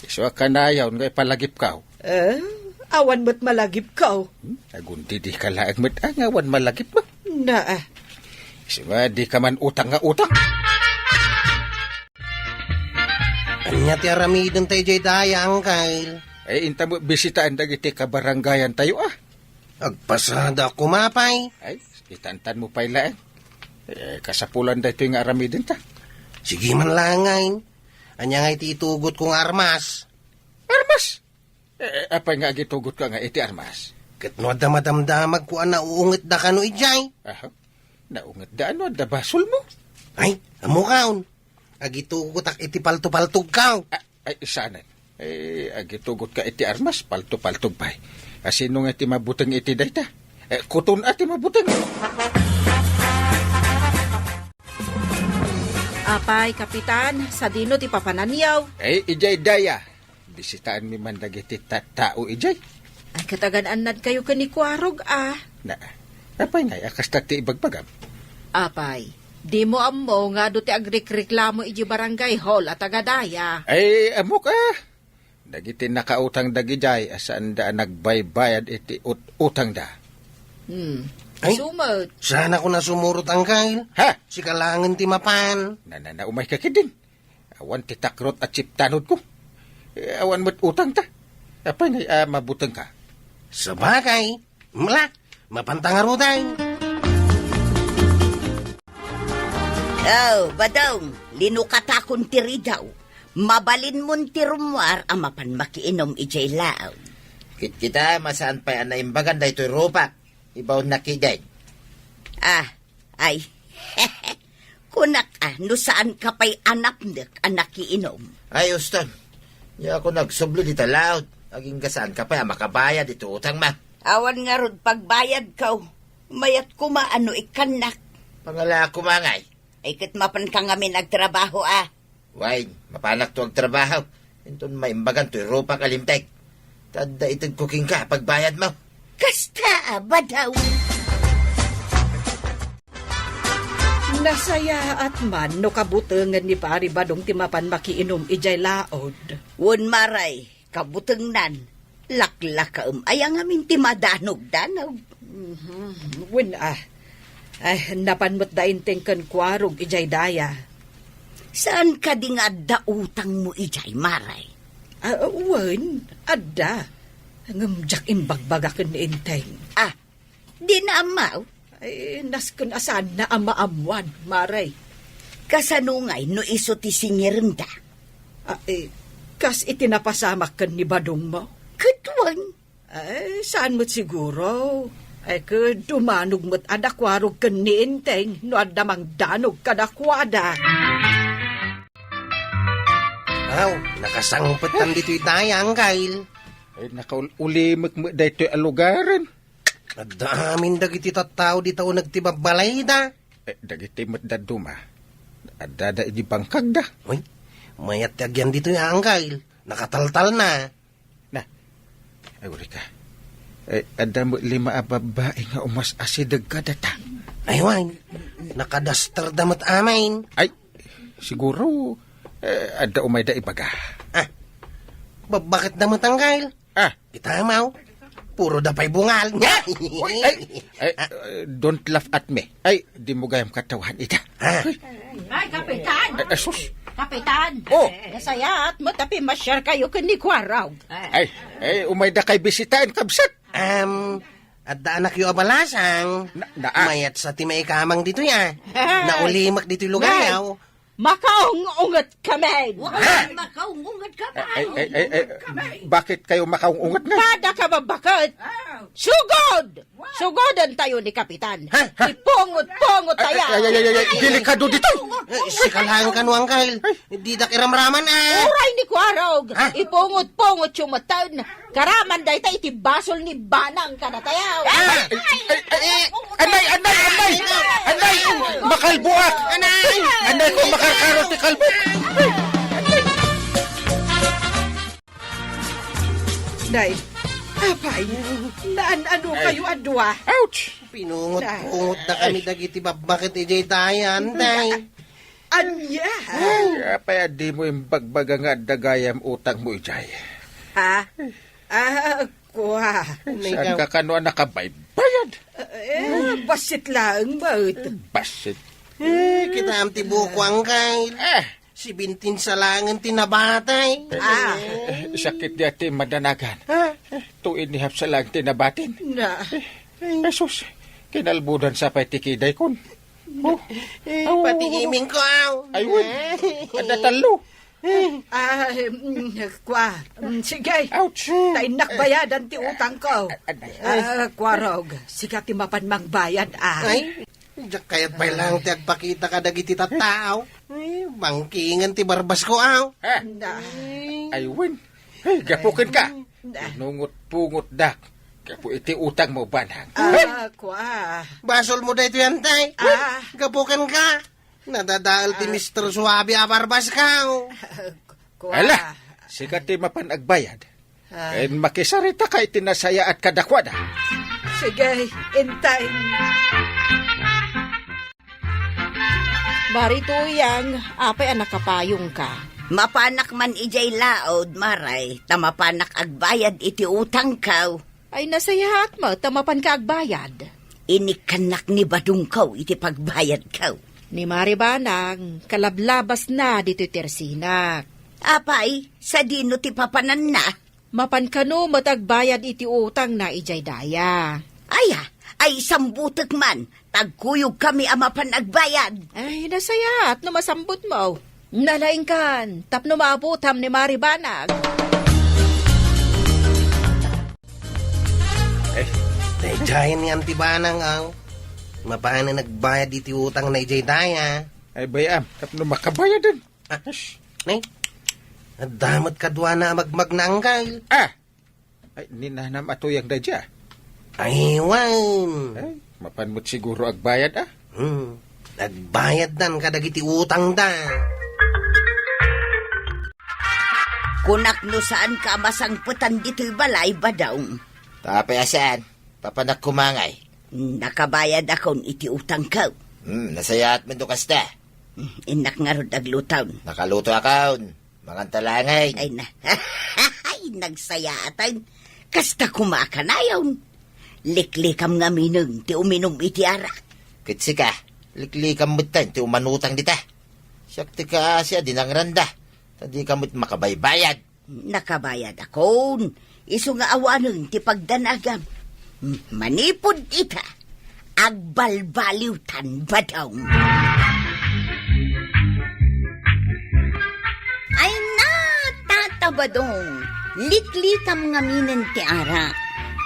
Isu a kanayon nga ipalagipkaw. Eh, awan met malagipkaw. Hmm? Agundidika laeng met a nga awan malagipmo. Na, ah. Isu nga dika man utang nga utang. Ania ti aramiden tayo jay daya, Angkel? Ay, inta mo bisitaen dagiti kabarangayan tayo, ah. Agpasada ako mapay. Ay, itantan mo pay laeng. Eh, kasapulan daytoy nga aramiden ta. Sige man laeng ngayen. Ania nga iti itugot ko nga armas? Armas? Eh, apay nga agitugot ka nga iti armas? Ket no adda madamdamag ko a nauungetda kano idiay? Aha. Naungetda ano adda basol mo? Ay, ammo kaon. Agitugotak iti palto-paltog kao. Ah, ay, saanen. Eh, agitugot ka iti armas, palto-paltog pay. Asino nga ti mabuteng iti dayta? Eh, kuton a ti mabuteng. Apay, Kapitan, sadino ti papananyaw? Eh, idiay daya. Bisitaenmi man dagiti tattao idiay. Ay, katagan-annad kayo ken ni Kuarog, ah. Na, apay ngay a kasta ti ibagbagam? Apay, dimo ammo nga adu ti agrikreklamo idiay barangay hall a taga daya? Ay, ammok, ah. Dagiti nakautang dagidiay a saanda a nagbaybayad iti ut-, utangda. Hmm. Ay, sumet. Saan ako nasumurot, Angkel? Ha? Sika laengen ti mapan. Na, na, na, umay ka ketdin. Awan ti takrot a chip tanodko. Eh, awan met utangta. Apay ngay a mabutengka? Sabagay. Mla, mapanta ngaruden. Oh, Badong, linukatakon ti ridaw. Mabalinmon ti rummuar a mapan makiinum idiay laod. Kitkita, masaan pay a naimbagan daytoy rupak. Ibaonnak ketdin. Ah, ay. Kunak a, no saan ka pay a napnek a nakiinum. Ay, uston. Diak nagsubli dita laod. Agingga saan ka pay a makabayad iti utangmo. Awan ngarud pagbayadko. Mayat koma a no ikkannak. Pangalaak koma ngay. Ay, ket mapanka ngamin agtrabaho, a. Wen, mapanakto agtrabaho. Inton maimbagan toy rupak a limtek. Ta adda itedko kenka a pagbayadmo. Kasta a, Badong. Nasayaat man no kabutengen ni Pari Badong ti mapan makiinum idiay laod. Wen, Mare, kabutengnan. Laklakaem aya ngamin ti madanogdanog. Mhm. Wen, a. Ay, napan met da Enteng ken Kuarog idiay daya. Saan kadi nga adda utangmo idiay, Mare? Ah, wen, adda. Ngem diak imbagbaga ken ni Enteng. Ah, dina ammo? Ay, nasken a saanna a maammoan, Mare. Kasano ngay no isu ti singirenda? Ah, eh, kas iti napasamak ken ni Badongmo? Ket wen. Ay, saan met siguro. Ay, ket dumanog met a da Kuarog ken ni Enteng no adda mangdanog kadakuada. Aw, nakasangpetan ditoy daya, Angkel. Ay, nakaul-ulimek met daytoy a lugaren. Adda amin dagiti tattao dita uneg ti babbalayda. Eh, dagiti met dadduma. Addada idi bangkagda. Uy, mayat ti agyan ditoy, Angkel. Nakataltalna. Na, agurika. Eh, adda met lima a babbai nga umas-asideg kadata. Ay, wen. Nakadasterda met amin. Ay, siguro, eh, adda umayda ibaga. Ah, babbaketda met, Angkel. Ah. Kita, maw. Puro da pay bungal. Uy, ay, ay, ah, eh, don't laugh at me. Ay, di mo gayam katawahan ita. Ah. Ay, Kapitan! Ay, asus. Kapitan! Oh! Nasayaat mo, ta pimasyar kayo ken ni Kuarog. Ay, ay, umayda kay bisitaen, kabsat. Um, adda anakyo a balasang. Na, na, ah. Mayat sa ti maikamang ditoy, a. Naulimek ditoy lugar, Nay. Yaw. Makaung-unget kami. Wa-, Ha? makaung-unget kami. Ay, ay, ay, ay, Kami. Bakit kayo makaung-unget nga? Kada ka mabaket. Ah. Sugod! Wa- Sugodan tayo ni Kapitan. Ha? Ha? Ipungot-pungot Ay, tayo. ay, ay, ay, ay, ay, delikado dito. Eh, sika lang kano, Angkel. Didak iramraman, ah. Uray ni Kuarog. Ha? Ipungot-pungot yung matan. Karaman dayta iti basol ni Banang kadatayaw. Ah! Ay, ay, ay, ay, anay, anay, anay! Anay! Makalbuak! Anay! Anay ko, makarkaro ti kalbo! Day, apay, naan-ano Ay. kayo a dua? Ouch! Pinungot-pungot na kami Ay. dagiti babbaket idiay dayan, day. Ania? Ay, apay a di mo imbagbaga nga adda gayam utang mo idiay? Ha? Ah, kua. Saan ka kano a nakabaybayad? Eh, basit laeng, baet. Basit. Eh, kitaem ti buko, Angkel. Eh. Si Bintin sa langen ti nabatay. Ah. Eh, sakit di ati madanagan. Ha? Tu inihap sa lang ti nabatin. Na. Eh, Jesus, kinalbudan sa pay ti kiday kun. Oh. Eh, Oh. pati iming ko, aw. Ay, wen. Ada talo. Ah, mm, kwa. Mm, sige. Ouch. Ta innak bayadan ti utang ko. Aday. Ah, Kuarog, sika ti mapan mangbayad, ah. Ay, diak kayat pay lang ti agpakita kadagiti tattao. Ay, bangkingen ti barbas ko, aw. Ha? Na. Ay, wen. Hey, gapukin ka. Na. Pinungot-pungot dak. Gapu iti utang mo, banang. Ah, kwa. Basol mo daytoy, antay. Ah. Gapukin ka. Nadadael ti Ah. Mister Suabe a barbas ka, oh. Kwa. Ala, sika ti mapan agbayad. Ah. Ken makisarita ka iti nasayaat kadakuada. Sige, intay. Mari Tuyang, apay a nakapayong ka? Mapanak man idiay laod, Maray, ta mapanak agbayad iti utangko. Ay, nasayaat met ta mapanka agbayad. Inikkannak ni Badongko iti pagbayadko. Ni Mari Banang, kalablabasna ditoy tersinak. Apay, sadino ti papananna? Mapan kano met agbayad iti utangna idiay daya. Aya, ay sambutek man, tagkuyog kami a mapan agbayad. Ay, nasayaat no masambut mo. Nalaingkan, tapno maabutam ni Mari Banag. Eh, daydiayen ni Auntie Banang, aw. Mapanen nagbayad iti utang na idiay daya. Ay, bayam, tapno makabayadan. Ah, ne? Adda met kaduana a magmagna, Angkel. Ah! Ay, ni nanam a Tuyang daydiay. Ay, wen. Ay, mapan met siguro agbayad, ah. Hmm. Agbayaddan kadagiti utangda. Kunak no saanka a masangpetan ditoy balay, Badong. Tapay a saan, papanak kumangay. Nakabayadakon iti utangko. Hmm, nasayaat met no kasta. Hmm, innak ngarud agluton. Nakalutoakon. Mangan ta laeng. Ay na. Ay, nagsayaatan. Kasta koma a kanayon. Liklikam ngaminen ti uminum iti arak. Ket sika, liklikam metten ti umanutang dita. Siak ti kaasi a dinangranda, ta dika met makabaybayad. Nakabayadakon, isu nga awanen ti pagdanagam. Manipud ita, agbalbaliwtan, Badong. Ay na, Tata Badong, liklikam ngaminen ti arak.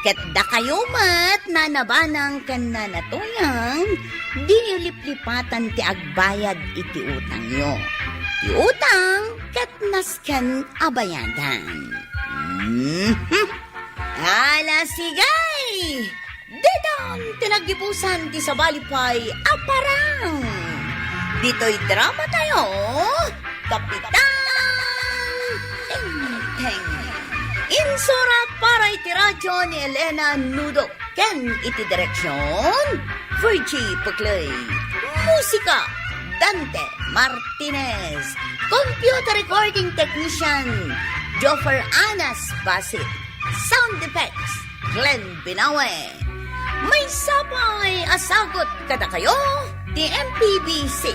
Ket dakayo met, Nana Banang ken Nana Tuyang, diyo liplipatan ti agbayad iti utangyo. Ti utang ket nasken a bayadan. Mhm. Ala, sige! Ditan ti naggibusan ti sabali pay a parang. Ditoy drama tayo, Kapitan Tengteng. Insurat para iti radyo ni Elena Nudo ken iti direksyon, Virgie Puclay. Musika, Dante Martinez. Computer recording technician, Joffer Anas Basit. Sound effects, Glenn Binawe. Maysa pay a sagut kadakayo ti M P B C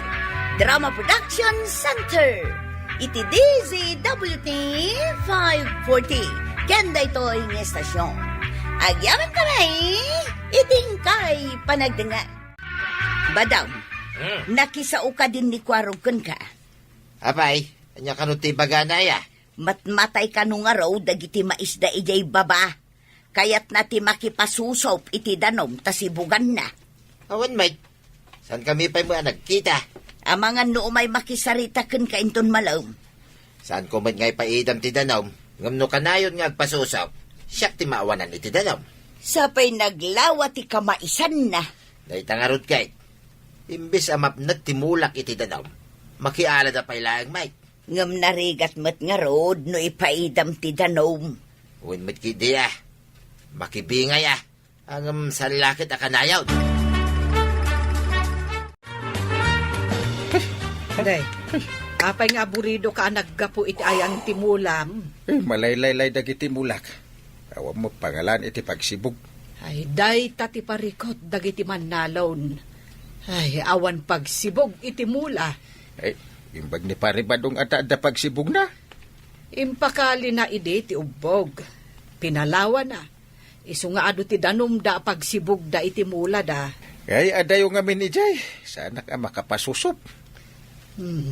Drama Production Center iti D Z W T five forty ken daytoy nga estasyon. Agyamankami iti inkay panagdengngeg. Badong, Hmm. nakisao kadin ni Kuarog kenka. Apay, ania kano ti ibagana, aya? Matmatay kano ngarud dagiti maisda idiay baba. Kayatna ti makipasusup iti danum ta sibuganna. Awan met. Saankami pay met a nagkita. Amangan no umay makisarita kenka inton malem. Saanko met nga ipaidam ti danum, ngem no kanayon nga agpasusup, siak ti maawanan iti danum. Sapay naglawa ti kamaisanna. Dayta ngarud ket, imbes a mapnek ti mulak iti danum, makialada pay laeng met. Ngem narigat met ngarud no ipaidam ti danum. Wen met ketdi a. Makibingay a. Ngem saan la ket a kanayon. Day, apay nga aburidoka a naggapu iti ayan ti mulam? Eh, malaylaylay dagiti mulak. Awan met pangalan iti pagsibug. Ay, dayta ti parikut dagiti mannalon. Ay, awan pagsibug iti mula. Ay, imbag ni Pare Badong a ta adda pagsibugna. Impakalina idi ti ubbog. Pinalawana. Isu nga adu ti danumda a pagsibugda iti mulada. Ay, adayo ngamin idiay. Saanak a makapasusup. Hmm.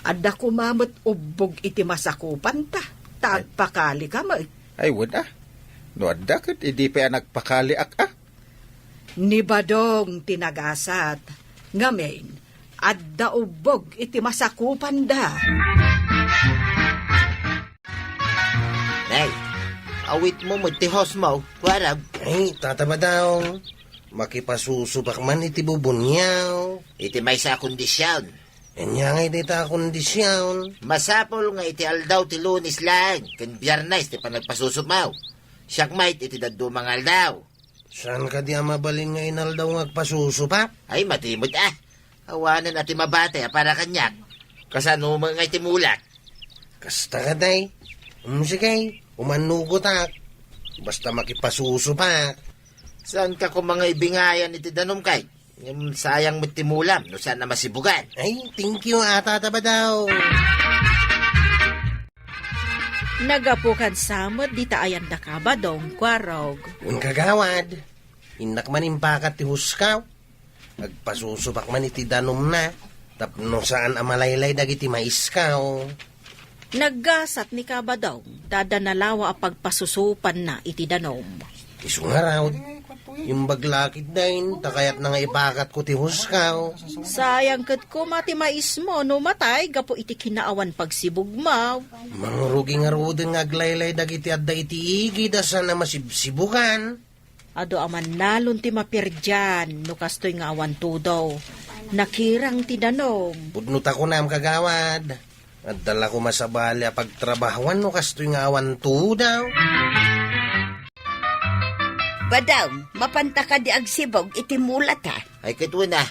Adda koma met ubbog iti masakupanta. Ta Ay. Agpakalika met. Ay, wen a. No adda ket idi pay a nagpakaliak a. Ni Badong ti nagasat. Ngamin, adda ubbog iti masakupanda. Nay, awitmo met ti husmo, Kuarog. Ay, Tata Badong, makipasusupak man iti bubuniaw. Iti maysa a kondision. Ania ngay dayta a kondision? Masapul nga iti aldaw ti Lunes laeng ken Biernes ti panagpasusupmo. Siak met iti dadduma nga aldaw. Saan kadi a mabalin nga inaldaw nga agpasusupak? Ay, madi met a. Awanen a ti mabati a para kaniak. Kasano met ngay ti mulak? Kasta kadi. Um, sige, umanugotak. Basta makipasusupak. Saanka koma nga ibingayan iti danum kay? Ngem sayang met ti mulam no saan a masibugan. Ay, thank you, a, Tata Badong. Nagapu kadi met dita ayanda ka, Badong, Kuarog. Wen, Kagawad, innak man impakat ti huskaw. Agpasusupak man iti danumna, tapno saan a malaylay dagiti maiskaw. Naggasat ni Kabadong, ta adda nalawa a pagpasusupanna iti danum. Isu ngarud, imbag la ketdin, ta kayatna nga ipakatko ti huskaw. Sayang ket koma ti maismo no matay gapu iti kinaawan pagsibugmo. Mangrugi ngaruden nga aglaylay dagiti adda iti igid a saan a masibsibugan. Adu a mannalon ti maperdian no kastoy nga awan tudo. Nakirang ti danum. Pudno ta kunam, Kagawad. Adda la koma sabali a pagtrabahuan no kastoy nga awan tudo. Badong, mapanta kadi agsibug iti mulata? Ay, ket wen a.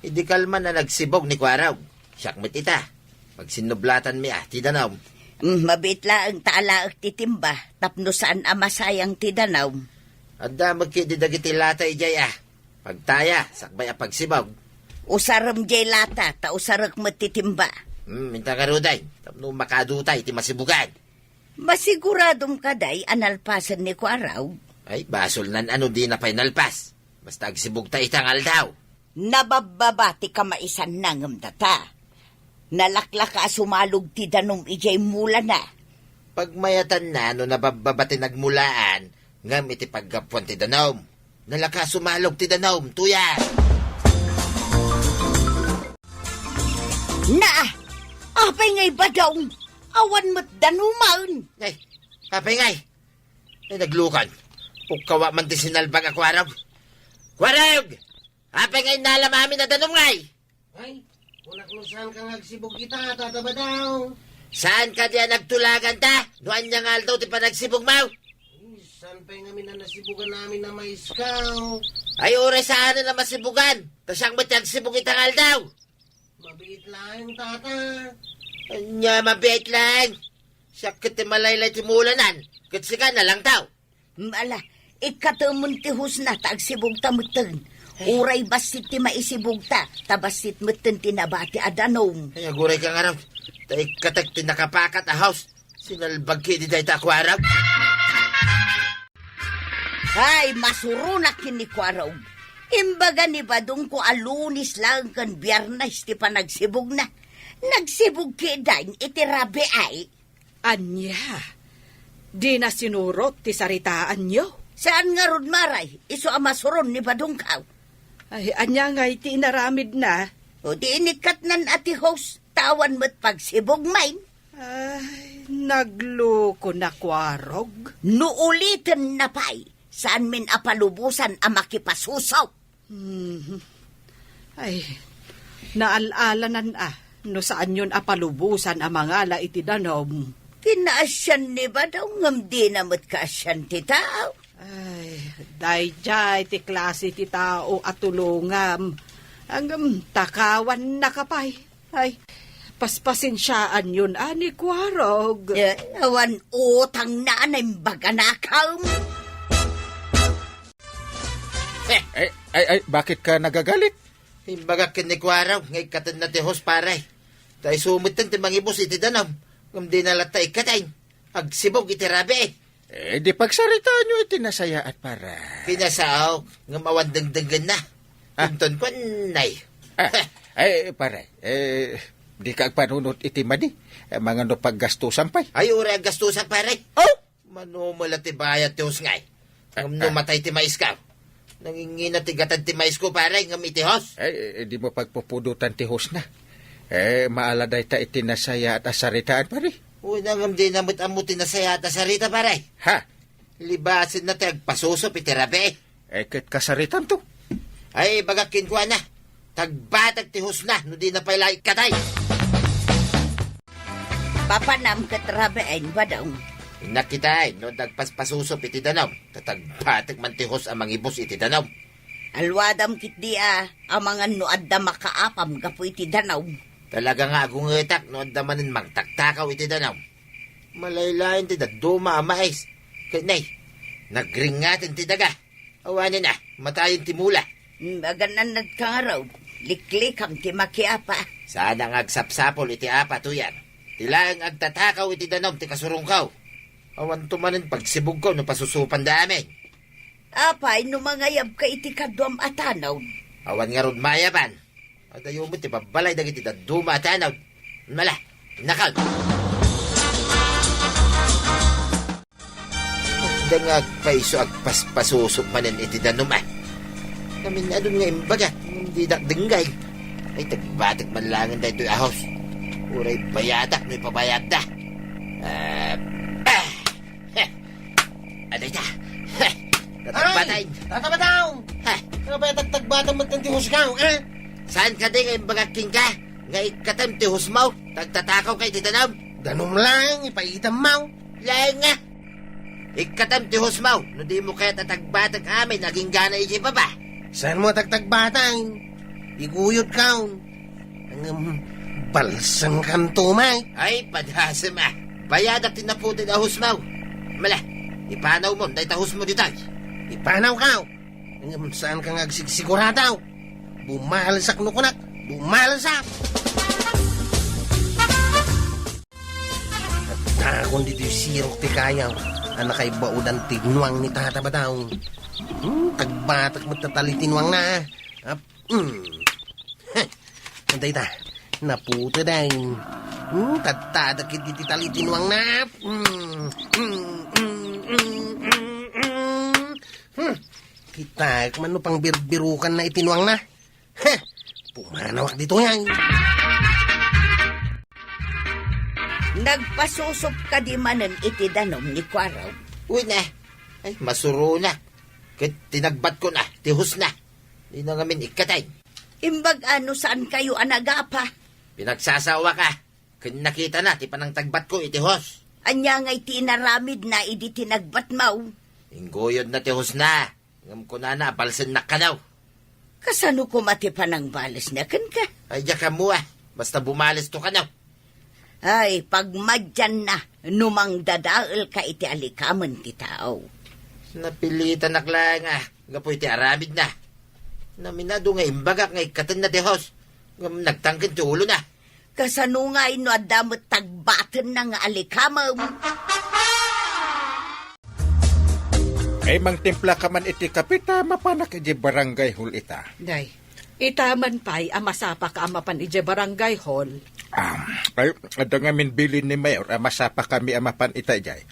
Idi kalman a nagsibug ni Kuarog. Siak met ita. Pagsinnublatan mi a, ti danum. Mm, mabiit laeng ta alaek ti timba, tapno saan a masayang ti danum. Adda met ketdi dagiti lata idiay a. Pagtaya, sakbay a pagsibug. Usarem diay lata, ta usarek met ti timba. Hmm, inta ngaruden, tapno makadutay ti masibugan. Masiguradom kadi a nalpasen ni Kuarog? Ay, basolnan a no dina pay nalpas. Basta agsibugta ita nga aldaw. Nababbaba ti kamaisanna ngem data. Nalaklaka a sumalog ti danum idiay mulana. Pagmayatanna no nababbaba ti nagmulaan, ngem iti paggapuan ti danum. Nalaka a sumalog ti danum, tuya! Naa! Apay ngay, Badong? Awan met danumen! Ay, apay ngay? Ay, naglukan. Pukkawa man ti sinalbag a Kuarog. Kuarog! Apay nga innalam amin a danum ngay? Ay, kunak no saan ka nga agsibug ita, Tata Badong. Saan kadi a nagtulagan ta? No ania nga aldaw ti panagsibugmo? Ay, saan pay ngamin a nasibugan amin a maiskaw? Ay, uray saanen a masibugan. Ta siak met ti agsibug ita nga aldaw. Mabiit laeng, Tata. Ania mabiit laeng? Siak ket ti malaylay ti mulanan, ket sika nalangtaw. Ala, ikkatemon ti husna ta agsibugta metten. Ay. Uray bassit ti maisibugta, ta bassit metten ti nabati a danum. Ay, aguray ka ngarud. Ta ikkatek ti nakapakat a hus. Sinalbag ketdi dayta a Kuarog. Ay, masuronak ken ni Kuarog. Imbaga ni Badongko a Lunes laeng ken Biernes ti panagsibugna. Nagsibug ketdin iti rabii. Ania? Dina sinurot ti saritaanyo? Saan ngarud, Maray, isu a masuron ni Badongkaw. Ay, ania ngay ti inaramidna? O di inikkatnan a ti host, ta awan met pagsibug main. Ay, naglukona, Kuarog. No ulitenna pay, saanmin a palubosan a makipasusop. Mhm. Ay, naal-alanan a, no saanyon a palubosan a mangala iti danum. Kinaasian ni Badong ngem dina met kaasian ti tao. Ay, daydiay ti klase ti tao a tulongam. Ngem takawannaka pay. Ay, paspasensiaanyon a ni Kuarog. Eh, awan utangna a naimbag a nakam. Eh, ay, ay, bakit ka nagagalit? Imbagak ken ni Kuarog nga ikkatenna ti host, pare. Ta isu metten ti mangibus iti danum, ngem dina latta ikkaten. Agsibug iti rabii. Eh, di pagsaritaanyo iti nasayaat, pare. Pinasaok, ngem awan dengdenggenna. Ah. Inton kuan, nay. Ah, eh, pare, eh, di ka agpanunot iti madi. Eh, mangano paggastusan pay? Ay, uray aggastusan, pare. Oh! Mano met la ti bayad ti hosna. Ngem no Ah, ah. matay ti maisko, nangingina ti gatad ti maisko, pare, ngem iti hos. Eh, eh, di mo pagpupudotan ti hosna. Eh, maala dayta iti nasayaat a saritaan, pare. Uy, ngem dina met ammo ti nasayaat a sarita, pare. Ha? Libasenna ti agpasusop iti rabii. Eh, ket kasaritanto. Ay, ibagak kenkuana, tagbatek ti hosna no dina pay la ikkaten. Papanam ket rabiin, Badong. Nakitaen no adda agpaspasusop iti danum, ta tagbatek man ti hos a mangibus iti danum. Aluadam ketdi a, amangan no adda makaapam gapu iti danum. Talaga nga agungetak no adda manen mangtaktakaw iti danum. Malaylayen ti dadduma a mais. Ket nay, nagringngaten ti daga. Awanen a, matayen ti mula. Hmm, agan-annadka ngarud, liklikam ti makiapa. Saan a nga agsapsapul iti apa, tuyang. Ti laeng agtatakaw iti danum ti kasurongko. Awanto manen pagsibugko no pasusupanda amin. Apay no mangayabka iti kaduam a tanod? Awan ngarud mayaban. Adayo met ti babbalay dagiti dadduma a tanod. Mala, innakal. Adda nga agpayso agpaspasusop manen iti danum, a. Naminadon nga imbagak, ngem didak denggay. Ay, tagbatek man laengen daytoy a hos. Uray bayadak no ipabayadda. Ah, ah! Heh! Adayta. Heh! Tatagbatay. Ay, Tata Badong! Heh! Nga pay tagtagbatam met ti hosna, eh? Saan kadi nga imbagak kenka nga ikkatem ti hosmo? Tagtatakaw ka iti danum? Danum laeng, ipaitam mo. Laeng nga. Ikkatem ti hosmo, no di mo kayat a tagbatek amin agingga na iti baba. Saan mo tagtagbatay? Iguyod ka. Ngem, balsen kanto, may. Ay, padasem a. Bayadak ti naputed a hosmo. Mala, ipanaw mon dayta hosmo ditoy. Ipanaw ka. Ngem, saan ka nga agsigsigurado? Bumalsak no kunak, bumalsak! Agtakon ditoy sirok ti kayaw a nakaibaudan ti nuang ni Tata Badong. Hmm, tagbatek met ta tali ti nuangna. Ap-, hmm. Heh. Adayta, naputed ay. Hmm, tadtadak iti tali ti nuangna. Hmm, hmm, hmm, hmm, hmm, hmm. Hmm. Kitaek man no pangbirbirukanna iti nuangna. Heh! Pumanawak ditoy ay. Nagpasusop kadi manen iti danum ni Kuarog? Uy, na. Ay, masuronak. Ket tinagbatkon a, ti hosna. Dina ngamin ikkaten. Imbag a no saan kayo a nagapa? Pinagsasaoak a. Ken nakitana ti panangtagbatko iti hos. Ania ngay ti inaramidna idi tinagbatmo? Ingguyodna ti hosna, ngem kunana a balsennak kano. Kasano koma ti panangbalesna kenka? Ay, diak ammo a. Basta bumalesto kano. Ay, pagmadianna no mangdadaelka iti alikamen ti tao. Napilitanak laeng a gapu iti aramidna. Naminado nga imbagak nga ikkatenna ti hos, ngem nagtangken ti ulona. Kasano ngay no adda met tagbatenna nga alikamem? Ay, mangtimpla ka man iti kape ta mapanak idiay barangay hall ita. Day, ita man pay a masapaka a mapan idiay barangay hall, Ah, ay, adda ngamin bilin ni Mayor a masapakami a mapan ita idiay.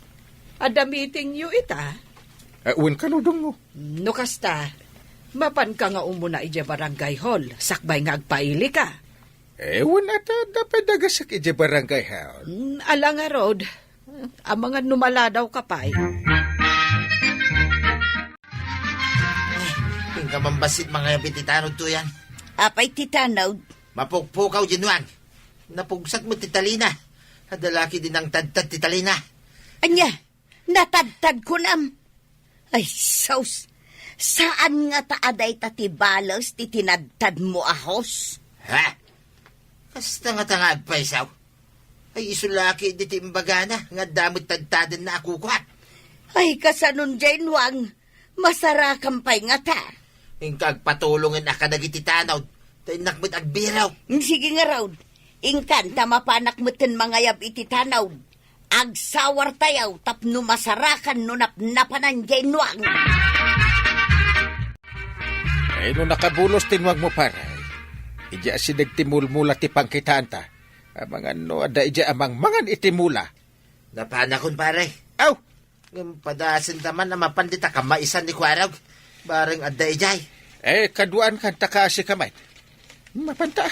Adda meetingyo ita? Ah, wen, kaludong mo. No kasta, mapanka nga umuna idiay barangay hall, sakbay nga agpailika. Eh, wen, ata, adda pay dagasak idiay barangay hall. Mm, ala ngarud, amangan no maladawka pay. Ay, inka man bassit mangayab iti tanod to yan. Apay ti tanod? Mapukpukaw, Jinwang. Napugsat met ti talina. Adda la ketdi nangtadtad ti talina. Ania? Natadtad kunam? Ay, sus! Saan ngata a dayta ti bales ti tinadtadmo a hos? Ha? Kasta ngata nga agpaysaw? Ay, isu la ketdi ti imbagana nga adda met tadtadenna a kukuak. Ay, kasanon, Jinwang? Masarakan pay ngata. Inka agpatulongen a kadagiti tanod, ta innak met agbirok. Mm, sige ngarud. Inkan ta mapanak metten mangayab iti tanod. Agsawartayo tapno masarakan no napnapanan, Jinwang. Ay, no nakabulos ti nuangmo, pare. Idiay asideg ti mulmula ti pangkitaanta. Amangan no adda idiay a mangmangan iti mula. Napanakon, pare. Aw! Ngem padasenta man a mapan dita kamaisan ni Kuarog. Bareng adda idiay. Eh, kaduaan kan ta kaasi ka met. Mapanta.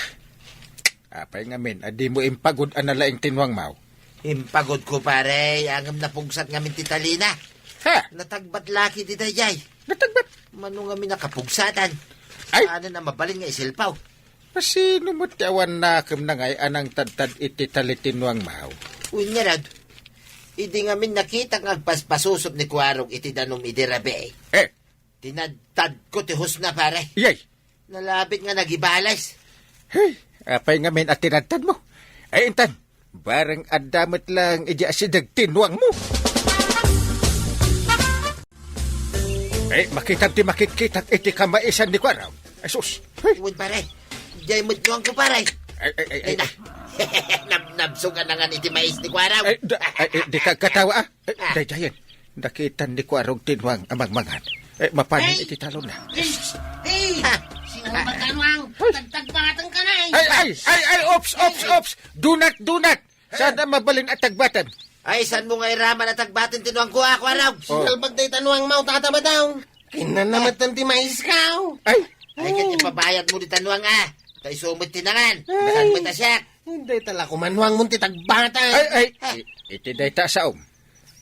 Apay ngamin a dimo impagod a nalaing ti nuangmo? Impagodko, pare, ngem napugsat ngamin ti talina. Ha? Natagbat la ketdi daydiay. Natagbat? Mano ngamin a kapugsatan? Ay! Saanen a mabalin nga isilpaw. Kasino met ti awan nakemna ngay a nangtadtad iti tali ti nuangmo? Wen ngarud, idi ngamin nakitak nga agpaspasusup ni Kuarog iti danum idi rabii. Eh? Tinadtadko ti hosna, pare. Iyay! Nalabit nga nagibales. Hey, apay ngamin a tinadtadmo? Ay, intan, bareng adda met lang idiay asideg ti nuangmo. Eh, makitam ti makitkitak iti kamaisan ni Kuarog. Ay, sus. Hey. Wen, pare. Diay met nuangko, pare. Ay, ay, ay, ay, Ay, na. ay. Nab-, nabsog a nangan iti mais ni Kuarog. Ay, da-, ay, ay, dika agkatawa, ah. Ay, Ah. daydiayen. Nakitan ni Kuarog ti nuang a mangmangan. Eh, mapanin Ay. iti talonna. Ay, ay, Ah. sino ang magkanuang? Ay. Tagtagbatang ka na, eh. Ay, ay, ay, ay, ops, ops, ops. Do not, do not. Saan ang mabalin at tagbaten? Ay, saan mo nga iraman at tagbaten ti nuangko, ah, Kuarog? Oh. Sinalbag day ta nuangmo, tata ba daw? Kinan na met ti mais kaw. Ay. Ay, ket ipabayad mo di ta nuang, ah. Ta isu met ti nangan. Ay. Saan met a siak? Hindi tala kumanuang mo ti tagbatan. Ay, ay. Ah. I-, iti dayta saom.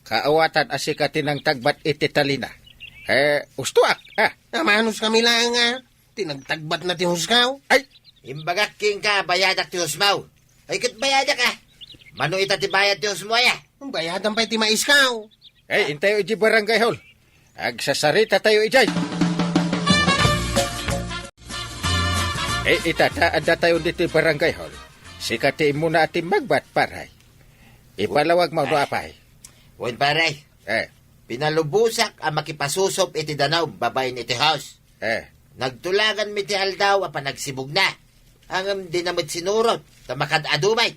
Kaawatan a sika ti nangtagbat iti talina. Eh, ustoak, ah. Amanos kami laeng, ah. Ti nagtagbat na ti huskaw. Ay! Imbagak kenka, bayadak ti husmaw. Ay, ket bayadak, ah. Mano ita ti bayad ti husmo, aya? Bayadan pay ti maiskaw. Ay, intayo iti barangay hall. Agsasarita tayo ijay. Eh, ita, ta adda tayo ditoy barangay hall. Sika ti immuna a timmagbat, pare. Ipalawag mo no apay. Wen, pare. Eh. Pinalubosak a makipasusup iti danum babaen iti house. Eh. Nagtulagan mi ti aldaw a panagsibugna. Ngem dina met sinurot, ta makad-adu met.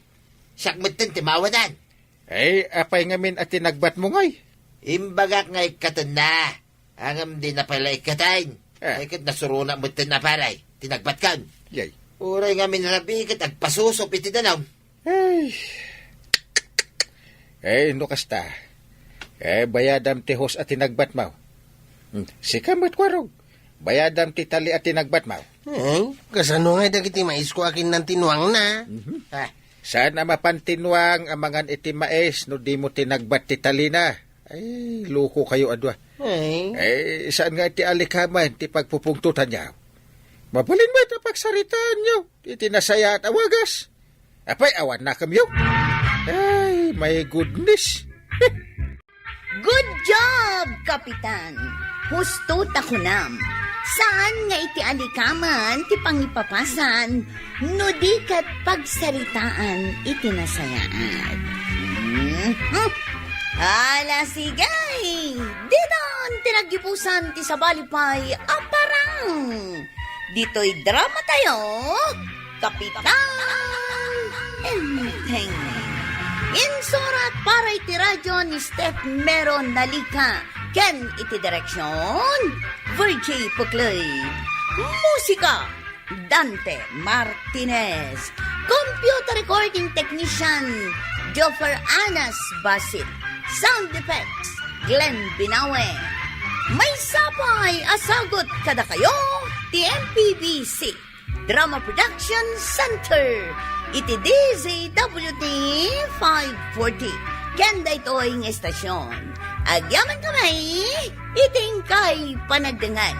Siak metten ti maawanan. Eh, apay ngamin a tinagbat mo ngay? Imbagak nga ikkatenna. Ngem dina pay la ikkaten. Eh. Ay, ket nasurona metten a pare. Tinagbatkan. Yay. Uray ngamin rabii ket agpasusup iti danum. Ay. Eh, no kasta. Eh, bayadam ti hos a tinagbatmo. Hmm, sika met, Kuarog. Bayadam ti tali a tinagbatmo. Eh, kasano nga dagiti maisko a kinnan ti nuangna? Mhm. Ah. Saan a mapan ti nuang a mangan iti mais no dimo tinagbat ti talina? Ay, loko kayo a dua. Ay. Eh, saan nga iti alikaman ti pagpupungtotanyo? Mabalin met a pagsaritaanyo iti nasayaat a wagas. Apay, awan nakemyo? Ay, my goodness. Good job, Kapitan! Husto ta kunam. Saan nga iti alikaman ti pangipapasan no di ket pagsaritaan iti nasayaat? Hmm? Ala, sige! Ditan ti naggibusan ti sabali pay a parang. Ditoy drama tayo, Kapitan Enteng. Insurat para iti radyo ni Steph Meron Nalika ken iti direksyon, Virgie Puclay. Musika, Dante Martinez. Computer recording technician, Joffer Anas Basit. Sound effects, Glenn Binawe. Maysa pay a sagut kadakayo ti M P B C Drama Production Center iti D Z W T five forty. Ken daytoy nga estasyon, agyaman kami iti inkay panagdengngeg.